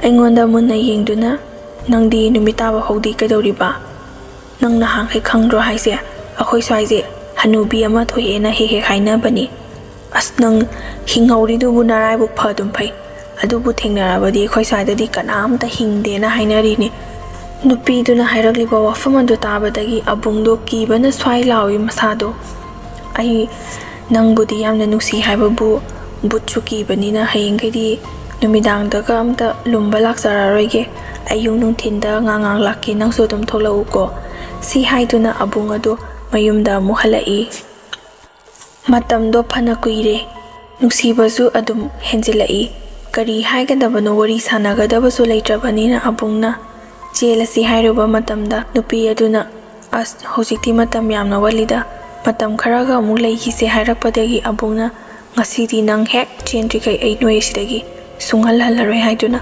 ꯑꯩꯉꯣꯟꯗ ꯃꯨꯟꯅ ꯌꯦꯡꯗꯨꯅ, "ꯅꯪꯗꯤ ꯅꯨꯃꯤꯠ ꯇꯥꯕ ꯐꯥꯎꯗꯤ ꯀꯩꯗꯧꯔꯤꯕ? ꯅꯪ ꯅꯍꯥꯟꯈꯩ ꯈꯪꯗ꯭ꯔꯣ ꯍꯥꯏꯁꯦ? ꯑꯩꯈꯣꯏ ꯁ꯭ꯋꯥꯏꯁꯦ ꯍꯅꯨꯕꯤ ꯑꯃ ꯊꯣꯛꯑꯦꯅ ꯍꯦꯛ ꯍꯦꯛ ꯍꯥꯏꯅꯕꯅꯤ꯫ ꯑꯁ, ꯅꯪ ꯍꯤꯡꯍꯧꯔꯤꯗꯨꯕꯨ ꯅꯔꯥꯏꯕꯛ ꯐꯗꯨꯝ ꯐꯩ꯫ ꯑꯗꯨꯕꯨ ꯊꯦꯡꯅꯔꯕꯗꯤ ꯑꯩꯈꯣꯏ ꯁ꯭ꯋꯥꯏꯗꯗꯤ ꯀꯅꯥꯝꯇ ꯍꯤꯡꯗꯦꯅ ꯍꯥꯏꯅꯔꯤꯅꯤ"꯫ ꯅꯨꯄꯤꯗꯨꯅ ꯍꯥꯏꯔꯛꯂꯤꯕ ꯋꯥꯐꯝ ꯑꯗꯨ ꯇꯥꯕꯗꯒꯤ ꯑꯕꯨꯡꯗꯣ ꯀꯤꯕꯅ ꯁ꯭ꯋꯥꯏ ꯂꯥꯎꯏ ꯃꯁꯥꯗꯣ꯫ "ꯑꯩ ꯅꯪꯕꯨꯗꯤ ꯌꯥꯝꯅ ꯅꯨꯡꯁꯤ ꯍꯥꯏꯕꯕꯨ, ꯚꯨꯠꯁꯨ ꯀꯤꯕꯅꯤꯅ ꯍꯌꯦꯡꯈꯩꯗꯤ ꯅꯨꯃꯤꯗꯥꯡꯗꯒ ꯑꯝꯇ ꯂꯨꯝꯕ ꯂꯥꯛꯆꯔꯔꯣꯏꯒꯦ꯫ ꯑꯌꯨꯛ ꯅꯨꯡꯊꯤꯟꯗ ꯉꯥꯡ ꯉꯥꯡ ꯂꯥꯛꯀꯦ, ꯅꯪꯁꯨ ꯑꯗꯨꯝ ꯊꯣꯛꯂꯛꯎꯀꯣ"꯫ ꯁꯤ ꯍꯥꯏꯗꯨꯅ ꯑꯕꯨꯡ ꯑꯗꯨ ꯃꯌꯨꯝꯗ ꯑꯃꯨꯛ ꯍꯜꯂꯛꯏ꯫ ꯃꯇꯝꯗꯣ ꯐꯅ ꯀꯨꯏꯔꯦ꯫ ꯅꯨꯡꯁꯤꯕꯁꯨ ꯑꯗꯨꯝ ꯍꯦꯟꯖꯤꯜꯂꯛꯏ꯫ ꯀꯔꯤ ꯍꯥꯏꯒꯗꯕꯅꯣ, ꯋꯥꯔꯤ ꯁꯥꯟꯅꯒꯗꯕꯁꯨ ꯂꯩꯇ꯭ꯔꯕꯅꯤꯅ ꯑꯕꯨꯡꯅ ꯆꯦꯜꯂꯁꯤ ꯍꯥꯏꯔꯨꯕ ꯃꯇꯝꯗ ꯅꯨꯄꯤ ꯑꯗꯨꯅ, "ꯑꯁ, ꯍꯧꯖꯤꯛꯇꯤ ꯃꯇꯝ ꯌꯥꯝꯅ ꯋꯥꯠꯂꯤꯗ, ꯃꯇꯝ ꯈꯔꯒ ꯑꯃꯨꯛ ꯂꯩꯈꯤꯁꯦ" ꯍꯥꯏꯔꯛꯄꯗꯒꯤ ꯑꯕꯨꯡꯅ, "ꯉꯁꯤꯗꯤ ꯅꯪ ꯍꯦꯛ ꯆꯦꯟꯗ꯭ꯔꯤꯈꯩ ꯑꯩ ꯅꯣꯏ ꯑꯁꯤꯗꯒꯤ ꯁꯨꯡꯍꯜ ꯍꯜꯂꯔꯣꯏ" ꯍꯥꯏꯗꯨꯅ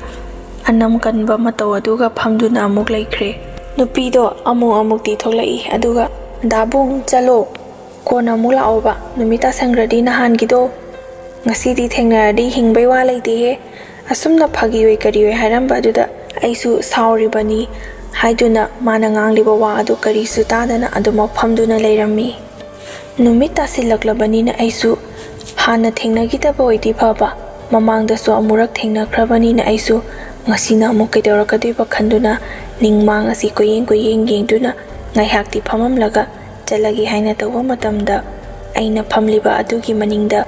ꯑꯅꯝ ꯀꯟꯕ ꯃꯇꯧ ꯑꯗꯨꯒ ꯐꯝꯗꯨꯅ ꯑꯃꯨꯛ ꯂꯩꯈ꯭ꯔꯦ꯫ ꯅꯨꯄꯤꯗꯣ ꯑꯃꯨꯛ ꯑꯃꯨꯛꯇꯤ ꯊꯣꯛꯂꯛꯏ, ꯑꯗꯨꯒ, "ꯗꯥꯕꯨꯡ, ꯆꯠꯂꯣ, ꯀꯣꯟꯅ ꯑꯃꯨꯛ ꯂꯥꯛꯑꯣꯕ, ꯅꯨꯃꯤꯠ ꯇꯥꯁꯟꯈ꯭ꯔꯗꯤ ꯅꯍꯥꯟꯒꯤꯗꯣ꯫ ꯉꯁꯤꯗꯤ ꯊꯦꯡꯅꯔꯗꯤ ꯍꯤꯡꯕꯩ ꯋꯥ ꯂꯩꯇꯦꯍꯦ꯫ ꯑꯁꯨꯝꯅ ꯐꯥꯒꯤ ꯑꯣꯏ ꯀꯔꯤ ꯑꯣꯏ ꯍꯥꯏꯔꯝꯕ ꯑꯗꯨꯗ ꯑꯩꯁꯨ ꯁꯥꯎꯔꯤꯕꯅꯤ" ꯍꯥꯏꯗꯨꯅ ꯃꯥꯅ ꯉꯥꯡꯂꯤꯕ ꯋꯥ ꯑꯗꯨ ꯀꯔꯤꯁꯨ ꯇꯥꯗꯅ ꯑꯗꯨꯃꯛ ꯐꯝꯗꯨꯅ ꯂꯩꯔꯝꯃꯤ꯫ ꯅꯨꯃꯤꯠ ꯇꯥꯁꯤꯜꯂꯛꯂꯕꯅꯤꯅ ꯑꯩꯁꯨ ꯍꯥꯟꯅ ꯊꯦꯡꯅꯈꯤꯗꯕ ꯑꯣꯏꯗꯤ ꯐꯕ, ꯃꯃꯥꯡꯗꯁꯨ ꯑꯃꯨꯔꯛ ꯊꯦꯡꯅꯈ꯭ꯔꯕꯅꯤꯅ ꯑꯩꯁꯨ ꯉꯁꯤꯅ ꯑꯃꯨꯛ ꯀꯩꯗꯧꯔꯛꯀꯗꯣꯏꯕ ꯈꯟꯗꯨꯅ ꯅꯤꯡꯃꯥꯡ ꯑꯁꯤ ꯀꯣꯏꯌꯦꯡ ꯀꯣꯏꯌꯦꯡ ꯌꯦꯡꯗꯨꯅ ꯉꯥꯏꯍꯥꯛꯇꯤ ꯐꯝꯃꯝꯂꯒ ꯆꯠꯂꯒꯦ ꯍꯥꯏꯅ ꯇꯧꯕ ꯃꯇꯝꯗ, ꯑꯩꯅ ꯐꯝꯂꯤꯕ ꯑꯗꯨꯒꯤ ꯃꯅꯤꯡꯗ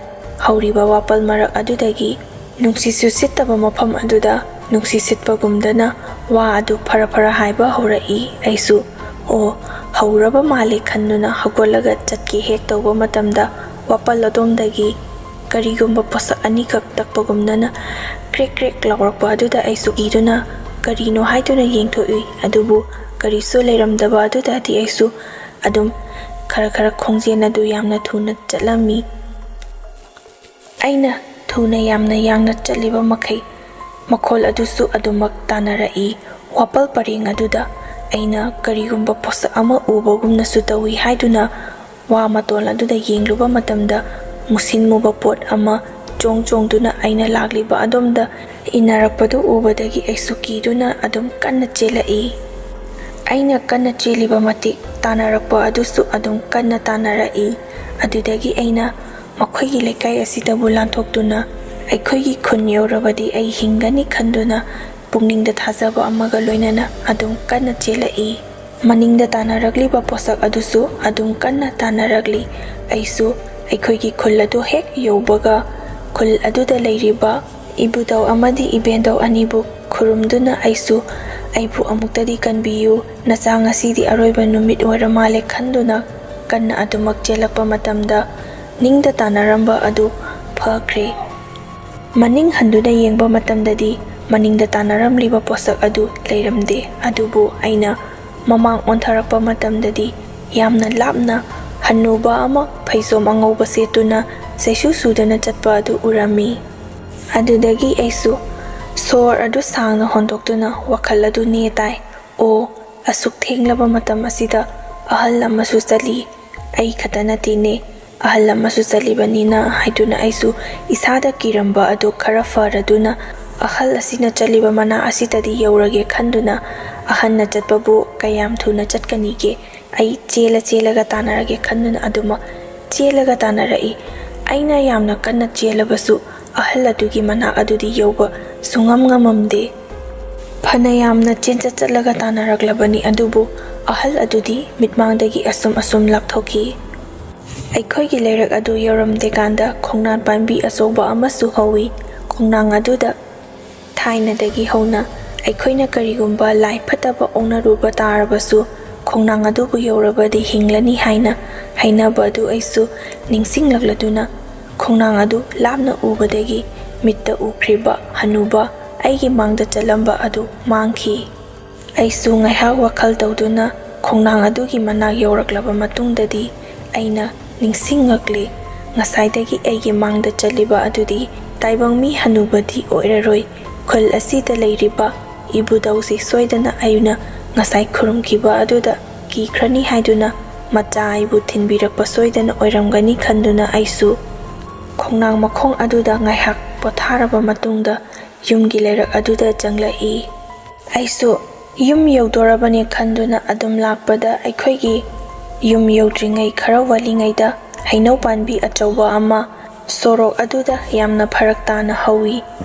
ꯍꯧꯔꯤꯕ ꯋꯥꯄꯜ ꯃꯔꯛ ꯑꯗꯨꯗꯒꯤ ꯅꯨꯡꯁꯤꯠꯁꯨ ꯁꯤꯠꯇꯕ ꯃꯐꯝ ꯑꯗꯨꯗ ꯅꯨꯡꯁꯤꯠ ꯁꯤꯠꯄꯒꯨꯝꯗꯅ ꯋꯥ ꯑꯗꯨ ꯐꯔ ꯐꯔ ꯍꯥꯏꯕ ꯍꯧꯔꯛꯏ꯫ ꯑꯩꯁꯨ, "ꯑꯣ, ꯍꯧꯔꯕ ꯃꯥꯜꯂꯦ" ꯈꯟꯗꯨꯅ ꯍꯧꯒꯠꯂꯒ ꯆꯠꯀꯦ ꯍꯦꯛ ꯇꯧꯕ ꯃꯇꯝꯗ, ꯋꯥꯄꯜ ꯑꯗꯣꯝꯗꯒꯤ ꯀꯔꯤꯒꯨꯝꯕ ꯄꯣꯠꯁꯛ ꯑꯅꯤꯈꯛ ꯇꯛꯄꯒꯨꯝꯅꯅ ꯀ꯭ꯔꯦꯛ ꯀ꯭ꯔꯦꯛ ꯂꯥꯎꯔꯛꯄ ꯑꯗꯨꯗ ꯑꯩꯁꯨ ꯀꯤꯗꯨꯅ ꯀꯔꯤꯅꯣ ꯍꯥꯏꯗꯨꯅ ꯌꯦꯡꯊꯣꯛꯏ꯫ ꯑꯗꯨꯕꯨ ꯀꯔꯤꯁꯨ ꯂꯩꯔꯝꯗꯕ ꯑꯗꯨꯗꯗꯤ ꯑꯩꯁꯨ ꯑꯗꯨꯝ ꯈꯔ ꯈꯔ ꯈꯣꯡꯖꯦꯜ ꯑꯗꯨ ꯌꯥꯝꯅ ꯊꯨꯅ ꯆꯠꯂꯝꯃꯤ꯫ ꯑꯩꯅ ꯊꯨꯅ ꯌꯥꯝꯅ ꯌꯥꯡꯅ ꯆꯠꯂꯤꯕ ꯃꯈꯩ ꯃꯈꯣꯜ ꯑꯗꯨꯁꯨ ꯑꯗꯨꯃꯛ ꯇꯥꯅꯔꯛꯏ꯫ ꯋꯥꯄꯜ ꯄꯔꯦꯡ ꯑꯗꯨꯗ ꯑꯩꯅ ꯀꯔꯤꯒꯨꯝꯕ ꯄꯣꯠꯁꯛ ꯑꯃ ꯎꯕꯒꯨꯝꯅꯁꯨ ꯇꯧꯏ ꯍꯥꯏꯗꯨꯅ ꯋꯥ ꯃꯇꯣꯜ ꯑꯗꯨꯗ ꯌꯦꯡꯂꯨꯕ ꯃꯇꯝꯗ ꯃꯨꯁꯤꯟ ꯃꯨꯕ ꯄꯣꯠ ꯑꯃ ꯆꯣꯡ ꯆꯣꯡꯗꯨꯅ ꯑꯩꯅ ꯂꯥꯛꯂꯤꯕ ꯑꯗꯣꯝꯗ ꯏꯟꯅꯔꯛꯄꯗꯨ ꯎꯕꯗꯒꯤ ꯑꯩꯁꯨ ꯀꯤꯗꯨꯅ ꯑꯗꯨꯝ ꯀꯟꯅ ꯆꯦꯜꯂꯛꯏ꯫ ꯑꯩꯅ ꯀꯟꯅ ꯆꯦꯜꯂꯤꯕ ꯃꯇꯤꯛ ꯇꯥꯅꯔꯛꯄ ꯑꯗꯨꯁꯨ ꯑꯗꯨꯝ ꯀꯟꯅ ꯇꯥꯅꯔꯛꯏ꯫ ꯑꯗꯨꯗꯒꯤ ꯑꯩꯅ ꯃꯈꯣꯏꯒꯤ ꯂꯩꯀꯥꯏ ꯑꯁꯤꯗꯕꯨ ꯂꯥꯟꯊꯣꯛꯇꯨꯅ ꯑꯩꯈꯣꯏꯒꯤ ꯈꯨꯟ ꯌꯧꯔꯕꯗꯤ ꯑꯩ ꯍꯤꯡꯒꯅꯤ ꯈꯟꯗꯨꯅ ꯄꯨꯛꯅꯤꯡꯗ ꯊꯥꯖꯕ ꯑꯃꯒ ꯂꯣꯏꯅꯅ ꯑꯗꯨꯝ ꯀꯟꯅ ꯆꯦꯜꯂꯛꯏ꯫ ꯃꯅꯤꯡꯗ ꯇꯥꯅꯔꯛꯂꯤꯕ ꯄꯣꯠꯁꯛ ꯑꯗꯨꯁꯨ ꯑꯗꯨꯝ ꯀꯟꯅ ꯇꯥꯅꯔꯛꯂꯤ꯫ ꯑꯩꯁꯨ ꯑꯩꯈꯣꯏꯒꯤ ꯈꯨꯜ ꯑꯗꯨ ꯍꯦꯛ ꯌꯧꯕꯒ ꯈꯨꯜ ꯑꯗꯨꯗ ꯂꯩꯔꯤꯕ ꯏꯕꯨꯙꯧ ꯑꯃꯗꯤ ꯏꯕꯦꯟꯙꯧ ꯑꯅꯤꯕꯨ ꯈꯨꯔꯨꯝꯗꯨꯅ ꯑꯩꯁꯨ "ꯑꯩꯕꯨ ꯑꯃꯨꯛꯇꯗꯤ ꯀꯟꯕꯤꯌꯨ, ꯅꯆꯥ ꯉꯁꯤꯗꯤ ꯑꯔꯣꯏꯕ ꯅꯨꯃꯤꯠ ꯑꯣꯏꯔ ꯃꯥꯜꯂꯦ" ꯈꯟꯗꯨꯅ ꯀꯟꯅ ꯑꯗꯨꯃꯛ ꯆꯦꯜꯂꯛꯄ ꯃꯇꯝꯗ ꯅꯤꯡꯗ ꯇꯥꯅꯔꯝꯕ ꯑꯗꯨ ꯐꯈ꯭ꯔꯦ꯫ ꯃꯅꯤꯡ ꯍꯟꯗꯨꯅ ꯌꯦꯡꯕ ꯃꯇꯝꯗꯗꯤ ꯃꯅꯤꯡꯗ ꯇꯥꯅꯔꯝꯂꯤꯕ ꯄꯣꯠꯁꯛ ꯑꯗꯨ ꯂꯩꯔꯝꯗꯦ꯫ ꯑꯗꯨꯕꯨ ꯑꯩꯅ ꯃꯃꯥꯡ ꯑꯣꯟꯊꯔꯛꯄ ꯃꯇꯝꯗꯗꯤ ꯌꯥꯝꯅ ꯂꯥꯞꯅ ꯍꯟꯅꯨꯕ ꯑꯃ ꯐꯩꯖꯣꯝ ꯑꯉꯧꯕ ꯁꯦꯠꯇꯨꯅ ꯆꯩꯁꯨ ꯁꯨꯗꯅ ꯆꯠꯄ ꯑꯗꯨ ꯎꯔꯝꯃꯤ꯫ ꯑꯗꯨꯗꯒꯤ ꯑꯩꯁꯨ ꯁꯣꯔ ꯑꯗꯨ ꯁꯥꯡꯅ ꯍꯣꯟꯗꯣꯛꯇꯨꯅ ꯋꯥꯈꯜ ꯑꯗꯨ ꯅꯦ ꯇꯥꯏ꯫ "ꯑꯣ, ꯑꯁꯨꯛ ꯊꯦꯡꯂꯕ ꯃꯇꯝ ꯑꯁꯤꯗ ꯑꯍꯜ ꯑꯃꯁꯨ ꯆꯠꯂꯤ꯫ ꯑꯩ ꯈꯛꯇ ꯅꯠꯇꯦꯅꯦ, ꯑꯍꯜ ꯑꯃꯁꯨ ꯆꯠꯂꯤꯕꯅꯤꯅ" ꯍꯥꯏꯗꯨꯅ ꯑꯩꯁꯨ ꯏꯁꯥꯗ ꯀꯤꯔꯝꯕ ꯑꯗꯨ ꯈꯔ ꯐꯔꯗꯨꯅ ꯑꯍꯜ ꯑꯁꯤꯅ ꯆꯠꯂꯤꯕ ꯃꯅꯥꯛ ꯑꯁꯤꯗꯗꯤ ꯌꯧꯔꯒꯦ ꯈꯟꯗꯨꯅ, ꯑꯍꯟꯅ ꯆꯠꯄꯕꯨ ꯀꯌꯥꯝ ꯊꯨꯅ ꯆꯠꯀꯅꯤꯒꯦ? ꯑꯩ ꯆꯦꯜꯂ ꯆꯦꯜꯂꯒ ꯇꯥꯟꯅꯔꯒꯦ ꯈꯟꯗꯨꯅ ꯑꯗꯨꯃꯛ ꯆꯦꯜꯂꯒ ꯇꯥꯟꯅꯔꯛꯏ꯫ ꯑꯩꯅ ꯌꯥꯝꯅ ꯀꯟꯅ ꯆꯦꯜꯂꯕꯁꯨ ꯑꯍꯜ ꯑꯗꯨꯒꯤ ꯃꯅꯥꯛ ꯑꯗꯨꯗꯤ ꯌꯧꯕ ꯁꯨꯡꯉꯝ ꯉꯝꯃꯝꯗꯦ꯫ ꯐꯅ ꯌꯥꯝꯅ ꯆꯦꯟꯆꯠ ꯆꯠꯂꯒ ꯇꯥꯟꯅꯔꯛꯂꯕꯅꯤ, ꯑꯗꯨꯕꯨ ꯑꯍꯜ ꯑꯗꯨꯗꯤ ꯃꯤꯠꯃꯥꯡꯗꯒꯤ ꯑꯁꯨꯝ ꯑꯁꯨꯝ ꯂꯥꯞꯊꯣꯛꯈꯤ꯫ ꯑꯩꯈꯣꯏꯒꯤ ꯂꯩꯔꯛ ꯑꯗꯨ ꯌꯧꯔꯝꯗꯦꯀꯥꯟꯗ ꯈꯣꯡꯅꯥꯡ ꯄꯥꯝꯕꯤ ꯑꯆꯧꯕ ꯑꯃꯁꯨ ꯍꯧꯏ꯫ ꯈꯣꯡꯅꯥꯡ ꯑꯗꯨꯗ ꯊꯥꯏꯅꯗꯒꯤ ꯍꯧꯅ ꯑꯩꯈꯣꯏꯅ ꯀꯔꯤꯒꯨꯝꯕ ꯂꯥꯏ ꯐꯠꯇꯕ ꯑꯣꯛꯅꯔꯨꯕ ꯇꯥꯔꯕꯁꯨ, ꯈꯣꯡꯅꯥꯡ ꯑꯗꯨꯕꯨ ꯌꯧꯔꯕꯗꯤ ꯍꯤꯡꯂꯅꯤ ꯍꯥꯏꯅ ꯍꯥꯏꯅꯕ ꯑꯗꯨ ꯑꯩꯁꯨ ꯅꯤꯡꯁꯤꯡꯂꯛꯂꯗꯨꯅ, ꯈꯣꯡꯅꯥꯡ ꯑꯗꯨ ꯂꯥꯞꯅ ꯎꯕꯗꯒꯤ ꯃꯤꯠꯇ ꯎꯈ꯭ꯔꯤꯕ ꯍꯅꯨꯕ ꯑꯩꯒꯤ ꯃꯥꯡꯗ ꯆꯠꯂꯝꯕ ꯑꯗꯨ ꯃꯥꯡꯈꯤ꯫ ꯑꯩꯁꯨ ꯉꯥꯏꯍꯥꯛ ꯋꯥꯈꯜ ꯇꯧꯗꯨꯅ ꯈꯣꯡꯅꯥꯡ ꯑꯗꯨꯒꯤ ꯃꯅꯥꯛ ꯌꯧꯔꯛꯂꯕ ꯃꯇꯨꯡꯗꯗꯤ ꯑꯩꯅ ꯅꯤꯡꯁꯤꯡꯉꯛꯂꯤ꯫ ꯉꯁꯥꯏꯗꯒꯤ ꯑꯩꯒꯤ ꯃꯥꯡꯗ ꯆꯠꯂꯤꯕ ꯑꯗꯨꯗꯤ ꯇꯥꯏꯕꯪ ꯃꯤ ꯍꯅꯨꯕꯗꯤ ꯑꯣꯏꯔꯔꯣꯏ꯫ ꯈꯨꯜ ꯑꯁꯤꯗ ꯂꯩꯔꯤꯕ ꯏꯕꯨꯙꯧꯁꯤ ꯁꯣꯏꯗꯅ ꯑꯩꯅ ꯉꯁꯥꯏ ꯈꯨꯔꯨꯝꯈꯤꯕ ꯑꯗꯨꯗ ꯀꯤꯈ꯭ꯔꯅꯤ ꯍꯥꯏꯗꯨꯅ ꯃꯆꯥ ꯑꯩꯕꯨ ꯊꯤꯟꯕꯤꯔꯛꯄ ꯁꯣꯏꯗꯅ ꯑꯣꯏꯔꯝꯒꯅꯤ ꯈꯟꯗꯨꯅ ꯑꯩꯁꯨ ꯈꯣꯡꯅꯥꯡ ꯃꯈꯣꯡ ꯑꯗꯨꯗ ꯉꯥꯏꯍꯥꯛ ꯄꯣꯊꯥꯔꯕ ꯃꯇꯨꯡꯗ ꯌꯨꯝꯒꯤ ꯂꯩꯔꯛ ꯑꯗꯨꯗ ꯆꯪꯂꯛꯏ꯫ ꯑꯩꯁꯨ ꯌꯨꯝ ꯌꯧꯗꯣꯔꯕꯅꯤ ꯈꯟꯗꯨꯅ ꯑꯗꯨꯝ ꯂꯥꯛꯄꯗ ꯑꯩꯈꯣꯏꯒꯤ ꯌꯨꯝ ꯌꯧꯗ꯭ꯔꯤꯉꯩ ꯈꯔ ꯋꯥꯠꯂꯤꯉꯩꯗ ꯍꯩꯅꯧ ꯄꯥꯝꯕꯤ ꯑꯆꯧꯕ ꯑꯃ ꯁꯣꯔꯣꯛ ꯑꯗꯨꯗ ꯌꯥꯝꯅ ꯐꯔꯛ ꯇꯥꯅ ꯍꯧꯏ꯫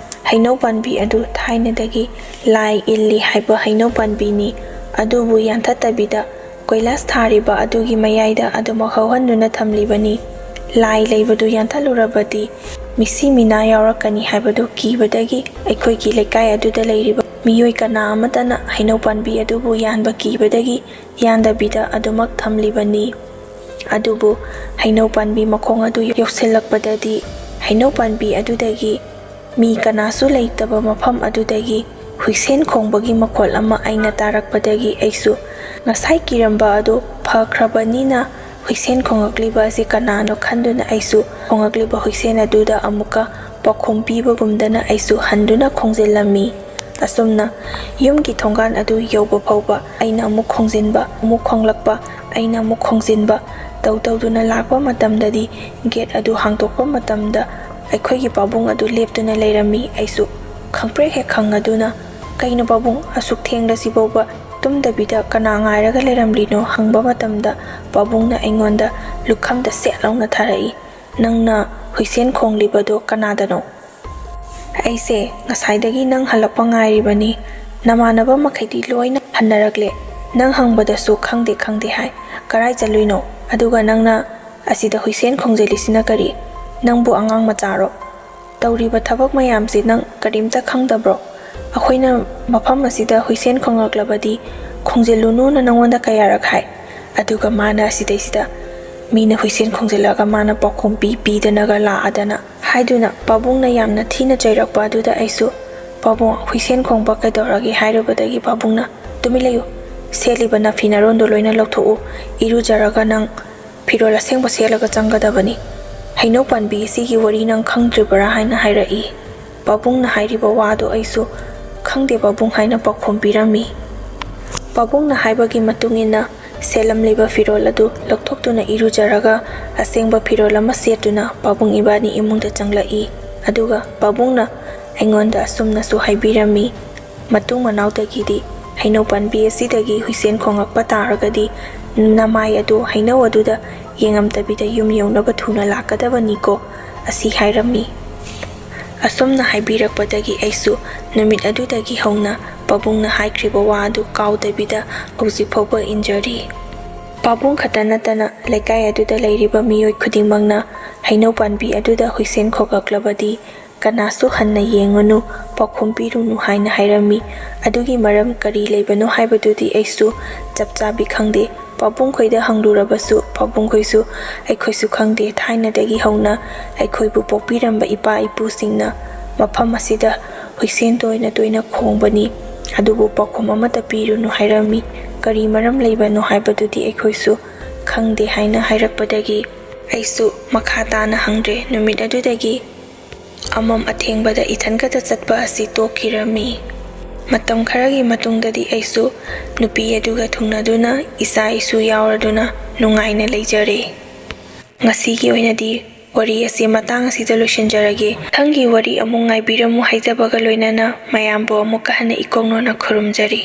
ꯍꯩꯅꯧ ꯄꯥꯝꯕꯤ ꯑꯗꯨ ꯊꯥꯏꯅꯗꯒꯤ ꯂꯥꯏ ꯏꯜꯂꯤ ꯍꯥꯏꯕ ꯍꯩꯅꯧ ꯄꯥꯝꯕꯤꯅꯤ꯫ ꯑꯗꯨꯕꯨ ꯌꯥꯟꯊꯠꯇꯕꯤꯗ ꯀꯣꯏꯂꯥꯁ ꯊꯥꯔꯤꯕ ꯑꯗꯨꯒꯤ ꯃꯌꯥꯏꯗ ꯑꯗꯨꯃꯛ ꯍꯧꯍꯟꯗꯨꯅ ꯊꯝꯂꯤꯕꯅꯤ꯫ ꯂꯥꯏ ꯂꯩꯕꯗꯨ ꯌꯥꯟꯊꯠꯂꯨꯔꯕꯗꯤ ꯃꯤꯁꯤ ꯃꯤꯅꯥ ꯌꯥꯎꯔꯛꯀꯅꯤ ꯍꯥꯏꯕꯗꯨ ꯀꯤꯕꯗꯒꯤ ꯑꯩꯈꯣꯏꯒꯤ ꯂꯩꯀꯥꯏ ꯑꯗꯨꯗ ꯂꯩꯔꯤꯕ ꯃꯤꯑꯣꯏ ꯀꯅꯥ ꯑꯃꯠꯇꯅ ꯍꯩꯅꯧ ꯄꯥꯝꯕꯤ ꯑꯗꯨꯕꯨ ꯌꯥꯟꯕ ꯀꯤꯕꯗꯒꯤ ꯌꯥꯟꯗꯕꯤꯗ ꯑꯗꯨꯃꯛ ꯊꯝꯂꯤꯕꯅꯤ꯫ ꯑꯗꯨꯕꯨ ꯍꯩꯅꯧ ꯄꯥꯝꯕꯤ ꯃꯈꯣꯡ ꯑꯗꯨ ꯌꯧꯁꯤꯜꯂꯛꯄꯗꯗꯤ ꯍꯩꯅꯧ ꯄꯥꯝꯕꯤ ꯑꯗꯨꯗꯒꯤ ꯃꯤ ꯀꯅꯥꯁꯨ ꯂꯩꯇꯕ ꯃꯐꯝ ꯑꯗꯨꯗꯒꯤ ꯍꯨꯏꯁꯦꯟ ꯈꯣꯡꯕꯒꯤ ꯃꯈꯣꯜ ꯑꯃ ꯑꯩꯅ ꯇꯥꯔꯛꯄꯗꯒꯤ ꯑꯩꯁꯨ ꯉꯁꯥꯏ ꯀꯤꯔꯝꯕ ꯑꯗꯨ ꯐꯈ꯭ꯔꯕꯅꯤꯅ ꯍꯨꯏꯁꯦꯟ ꯈꯣꯡꯂꯛꯂꯤꯕ ꯑꯁꯤ ꯀꯅꯥꯅꯣ ꯈꯟꯗꯨꯅ ꯑꯩꯁꯨ ꯈꯣꯡꯂꯛꯂꯤꯕ ꯍꯨꯏꯁꯦꯟ ꯑꯗꯨꯗ ꯑꯃꯨꯛꯀ ꯄꯥꯎꯈꯨꯝ ꯄꯤꯕꯒꯨꯝꯗꯅ ꯑꯩꯁꯨ ꯍꯟꯗꯨꯅ ꯈꯣꯡꯖꯤꯜꯂꯝꯃꯤ꯫ ꯑꯁꯨꯝꯅ ꯌꯨꯝꯒꯤ ꯊꯣꯡꯒꯥꯟ ꯑꯗꯨ ꯌꯧꯕ ꯐꯥꯎꯕ ꯑꯩꯅ ꯑꯃꯨꯛ ꯈꯣꯡꯖꯤꯟꯕ, ꯑꯃꯨꯛ ꯈꯣꯡꯂꯛꯄ, ꯑꯩꯅ ꯑꯃꯨꯛ ꯈꯣꯡꯖꯤꯟꯕ ꯇꯧ ꯇꯧꯗꯨꯅ ꯂꯥꯛꯄ ꯃꯇꯝꯗꯗꯤ ꯒꯦꯠ ꯑꯗꯨ ꯍꯥꯡꯗꯣꯛꯄ ꯃꯇꯝꯗ ꯑꯩꯈꯣꯏꯒꯤ ꯄꯥꯕꯨꯡ ꯑꯗꯨ ꯂꯦꯞꯇꯨꯅ ꯂꯩꯔꯝꯃꯤ꯫ ꯑꯩꯁꯨ ꯈꯪꯄ꯭ꯔꯦꯛ ꯍꯦꯛ ꯈꯪꯉꯗꯨꯅ, "ꯀꯩꯅꯣ ꯄꯥꯕꯨꯡ, ꯑꯁꯨꯛ ꯊꯦꯡꯂꯁꯤꯐꯥꯎꯕ ꯇꯨꯝꯗꯕꯤꯗ ꯀꯅꯥ ꯉꯥꯏꯔꯒ ꯂꯩꯔꯝꯂꯤꯅꯣ?" ꯍꯪꯕ ꯃꯇꯝꯗ ꯄꯥꯕꯨꯡꯅ ꯑꯩꯉꯣꯟꯗ ꯂꯨꯈꯝꯗ ꯁꯦꯠ ꯂꯥꯎꯅ ꯊꯥꯔꯛꯏ, "ꯅꯪꯅ ꯍꯨꯏꯁꯦꯟ ꯈꯣꯡꯂꯤꯕꯗꯣ ꯀꯅꯥꯗꯅꯣ?" ꯑꯩꯁꯦ ꯉꯁꯥꯏꯗꯒꯤ ꯅꯪ ꯍꯜꯂꯛꯄ ꯉꯥꯏꯔꯤꯕꯅꯤ꯫ ꯅꯃꯥꯟꯅꯕ ꯃꯈꯩꯗꯤ ꯂꯣꯏꯅ ꯍꯟꯅꯔꯛꯂꯦ꯫ ꯅꯪ ꯍꯪꯕꯗꯁꯨ ꯈꯪꯗꯦ ꯈꯪꯗꯦ ꯍꯥꯏ꯫ ꯀꯔꯥꯏ ꯆꯠꯂꯨꯏꯅꯣ? ꯑꯗꯨꯒ ꯅꯪꯅ ꯑꯁꯤꯗ ꯍꯨꯏꯁꯦꯟ ꯈꯣꯡꯖꯤꯜꯂꯤꯁꯤꯅ ꯀꯔꯤ? ꯅꯪꯕꯨ ꯑꯉꯥꯡ ꯃꯆꯥꯔꯣ? ꯇꯧꯔꯤꯕ ꯊꯕꯛ ꯃꯌꯥꯝꯁꯤ ꯅꯪ ꯀꯔꯤꯝꯇ ꯈꯪꯗꯕ꯭ꯔꯣ? ꯑꯩꯈꯣꯏꯅ ꯃꯐꯝ ꯑꯁꯤꯗ ꯍꯨꯏꯁꯦꯟ ꯈꯣꯡꯂꯛꯂꯕꯗꯤ ꯈꯣꯡꯖꯤꯜꯂꯨꯅꯨꯅ ꯅꯪꯉꯣꯟꯗ ꯀꯌꯥꯔꯛ ꯍꯥꯏ? ꯑꯗꯨꯒ ꯃꯥꯅ ꯑꯁꯤꯗꯩꯁꯤꯗ ꯃꯤꯅ ꯍꯨꯏꯁꯦꯟ ꯈꯣꯡꯖꯤꯜꯂꯒ ꯃꯥꯅ ꯄꯥꯎꯈꯨꯝ ꯄꯤ ꯄꯤꯗꯅꯒ ꯂꯥꯛꯑꯗꯅ ꯍꯥꯏꯗꯨꯅ ꯄꯥꯕꯨꯡꯅ ꯌꯥꯝꯅ ꯊꯤꯅ ꯆꯩꯔꯛꯄ ꯑꯗꯨꯗ ꯑꯩꯁꯨ, "ꯄꯥꯕꯨꯡ, ꯍꯨꯏꯁꯦꯟ ꯈꯣꯡꯕ ꯀꯩꯗꯧꯔꯒꯦ?" ꯍꯥꯏꯔꯨꯕꯗꯒꯤ ꯄꯥꯕꯨꯡꯅ, "ꯇꯨꯃꯤꯟ ꯂꯩꯌꯨ, ꯁꯦꯠꯂꯤꯕ ꯅꯥꯐꯤ ꯅꯥꯔꯣꯟꯗꯣ ꯂꯣꯏꯅ ꯂꯧꯊꯣꯛꯎ, ꯏꯔꯨꯖꯔꯒ ꯅꯪ ꯐꯤꯔꯣꯜ ꯑꯁꯦꯡꯕ ꯁꯦꯠꯂꯒ ꯆꯪꯒꯗꯕꯅꯤ꯫ "ꯍꯩꯅꯧ ꯄꯥꯝꯕꯤ ꯑꯁꯤꯒꯤ ꯋꯥꯔꯤ ꯅꯪ ꯈꯪꯗ꯭ꯔꯤꯕꯔꯥ?" ꯍꯥꯏꯅ ꯍꯥꯏꯔꯛꯏ꯫ ꯄꯥꯕꯨꯡꯅ ꯍꯥꯏꯔꯤꯕ ꯋꯥꯗꯨ ꯑꯩꯁꯨ "ꯈꯪꯗꯦ ꯄꯥꯕꯨꯡ" ꯍꯥꯏꯅ ꯄꯥꯎꯈꯨꯝ ꯄꯤꯔꯝꯃꯤ꯫ ꯄꯥꯕꯨꯡꯅ ꯍꯥꯏꯕꯒꯤ ꯃꯇꯨꯡ ꯏꯟꯅ ꯁꯦꯠꯂꯝꯂꯤꯕ ꯐꯤꯔꯣꯜ ꯑꯗꯨ ꯂꯧꯊꯣꯛꯇꯨꯅ ꯏꯔꯨꯖꯔꯒ ꯑꯁꯦꯡꯕ ꯐꯤꯔꯣꯜ ꯑꯃ ꯁꯦꯠꯇꯨꯅ ꯄꯥꯕꯨꯡ ꯏꯕꯥꯅꯤ ꯏꯃꯨꯡꯗ ꯆꯪꯂꯛꯏ꯫ ꯑꯗꯨꯒ ꯄꯥꯕꯨꯡꯅ ꯑꯩꯉꯣꯟꯗ ꯑꯁꯨꯝꯅꯁꯨ ꯍꯥꯏꯕꯤꯔꯝꯃꯤ, "ꯃꯇꯨꯡ ꯃꯅꯥꯎꯗꯒꯤꯗꯤ ꯍꯩꯅꯧ ꯄꯥꯝꯕꯤ ꯑꯁꯤꯗꯒꯤ ꯍꯨꯏꯁꯦꯟ ꯈꯣꯡꯂꯛꯄ ꯇꯥꯔꯒꯗꯤ ꯅꯃꯥꯏ ꯑꯗꯨ ꯍꯩꯅꯧ ꯑꯗꯨꯗ ꯌꯦꯡꯉꯝꯗꯕꯤꯗ ꯌꯨꯝ ꯌꯧꯅꯕ ꯊꯨꯅ ꯂꯥꯛꯀꯗꯕꯅꯤꯀꯣ" ꯑꯁꯤ ꯍꯥꯏꯔꯝꯃꯤ꯫ ꯑꯁꯨꯝꯅ ꯍꯥꯏꯕꯤꯔꯛꯄꯗꯒꯤ ꯑꯩꯁꯨ ꯅꯨꯃꯤꯠ ꯑꯗꯨꯗꯒꯤ ꯍꯧꯅ ꯄꯥꯕꯨꯡꯅ ꯍꯥꯏꯈ꯭ꯔꯤꯕ ꯋꯥ ꯑꯗꯨ ꯀꯥꯎꯗꯕꯤꯗ ꯍꯧꯖꯤꯛ ꯐꯥꯎꯕ ꯏꯟꯖꯔꯤ꯫ ꯄꯥꯕꯨꯡ ꯈꯛꯇ ꯅꯠꯇꯅ ꯂꯩꯀꯥꯏ ꯑꯗꯨꯗ ꯂꯩꯔꯤꯕ ꯃꯤꯑꯣꯏ ꯈꯨꯗꯤꯡꯃꯛꯅ ꯍꯩꯅꯧ ꯄꯥꯝꯕꯤ ꯑꯗꯨꯗ ꯍꯨꯏꯁꯦꯟ ꯈꯣꯡꯂꯛꯂꯕꯗꯤ ꯀꯅꯥꯁꯨ ꯍꯟꯅ ꯌꯦꯡꯉꯨꯅꯨ, ꯄꯥꯎꯈꯨꯝ ꯄꯤꯔꯨꯅꯨ ꯍꯥꯏꯅ ꯍꯥꯏꯔꯝꯃꯤ꯫ ꯑꯗꯨꯒꯤ ꯃꯔꯝ ꯀꯔꯤ ꯂꯩꯕꯅꯣ ꯍꯥꯏꯕꯗꯨꯗꯤ ꯑꯩꯁꯨ ꯆꯞ ꯆꯥꯕꯤ ꯈꯪꯗꯦ꯫ ꯄꯥꯕꯨꯡꯈꯣꯏꯗ ꯍꯪꯂꯨꯔꯕꯁꯨ ꯄꯥꯕꯨꯡꯈꯣꯏꯁꯨ "ꯑꯩꯈꯣꯏꯁꯨ ꯈꯪꯗꯦ, ꯊꯥꯏꯅꯗꯒꯤ ꯍꯧꯅ ꯑꯩꯈꯣꯏꯕꯨ ꯄꯣꯛꯄꯤꯔꯝꯕ ꯏꯄꯥ ꯏꯄꯨꯁꯤꯡꯅ ꯃꯐꯝ ꯑꯁꯤꯗ ꯍꯨꯏꯁꯦꯟ ꯇꯣꯏꯅ ꯇꯣꯏꯅ ꯈꯣꯡꯕꯅꯤ, ꯑꯗꯨꯕꯨ ꯄꯥꯎꯈꯨꯝ ꯑꯃꯠꯇ ꯄꯤꯔꯨꯅꯨ" ꯍꯥꯏꯔꯝꯃꯤ꯫ ꯀꯔꯤ ꯃꯔꯝ ꯂꯩꯕꯅꯣ ꯍꯥꯏꯕꯗꯨꯗꯤ ꯑꯩꯈꯣꯏꯁꯨ ꯈꯪꯗꯦ ꯍꯥꯏꯅ ꯍꯥꯏꯔꯛꯄꯗꯒꯤ ꯑꯩꯁꯨ ꯃꯈꯥ ꯇꯥꯅ ꯍꯪꯗ꯭ꯔꯦ꯫ ꯅꯨꯃꯤꯠ ꯑꯗꯨꯗꯒꯤ ꯑꯃꯝ ꯑꯊꯦꯡꯕꯗ ꯏꯊꯟ ꯈꯛꯇ ꯆꯠꯄ ꯑꯁꯤ ꯇꯣꯛꯈꯤꯔꯝꯃꯤ꯫ ꯃꯇꯝ ꯈꯔꯒꯤ ꯃꯇꯨꯡꯗꯗꯤ ꯑꯩꯁꯨ ꯅꯨꯄꯤ ꯑꯗꯨꯒ ꯊꯨꯡꯅꯗꯨꯅ ꯏꯆꯥ ꯏꯁꯨ ꯌꯥꯎꯔꯗꯨꯅ ꯅꯨꯡꯉꯥꯏꯅ ꯂꯩꯖꯔꯦ꯫ ꯉꯁꯤꯒꯤ ꯑꯣꯏꯅꯗꯤ ꯋꯥꯔꯤ ꯑꯁꯤ ꯃꯇꯥꯡ ꯑꯁꯤꯗ ꯂꯣꯏꯁꯤꯟꯖꯔꯒꯦ꯫ ꯃꯊꯪꯒꯤ ꯋꯥꯔꯤ ꯑꯃꯨꯛ ꯉꯥꯏꯕꯤꯔꯝꯃꯨ ꯍꯥꯏꯖꯕꯒ ꯂꯣꯏꯅꯅ ꯃꯌꯥꯝꯕꯨ ꯑꯃꯨꯛꯀ ꯍꯟꯅ ꯏꯀꯣꯛ ꯅꯣꯟꯅ ꯈꯨꯔꯨꯝꯖꯔꯤ꯫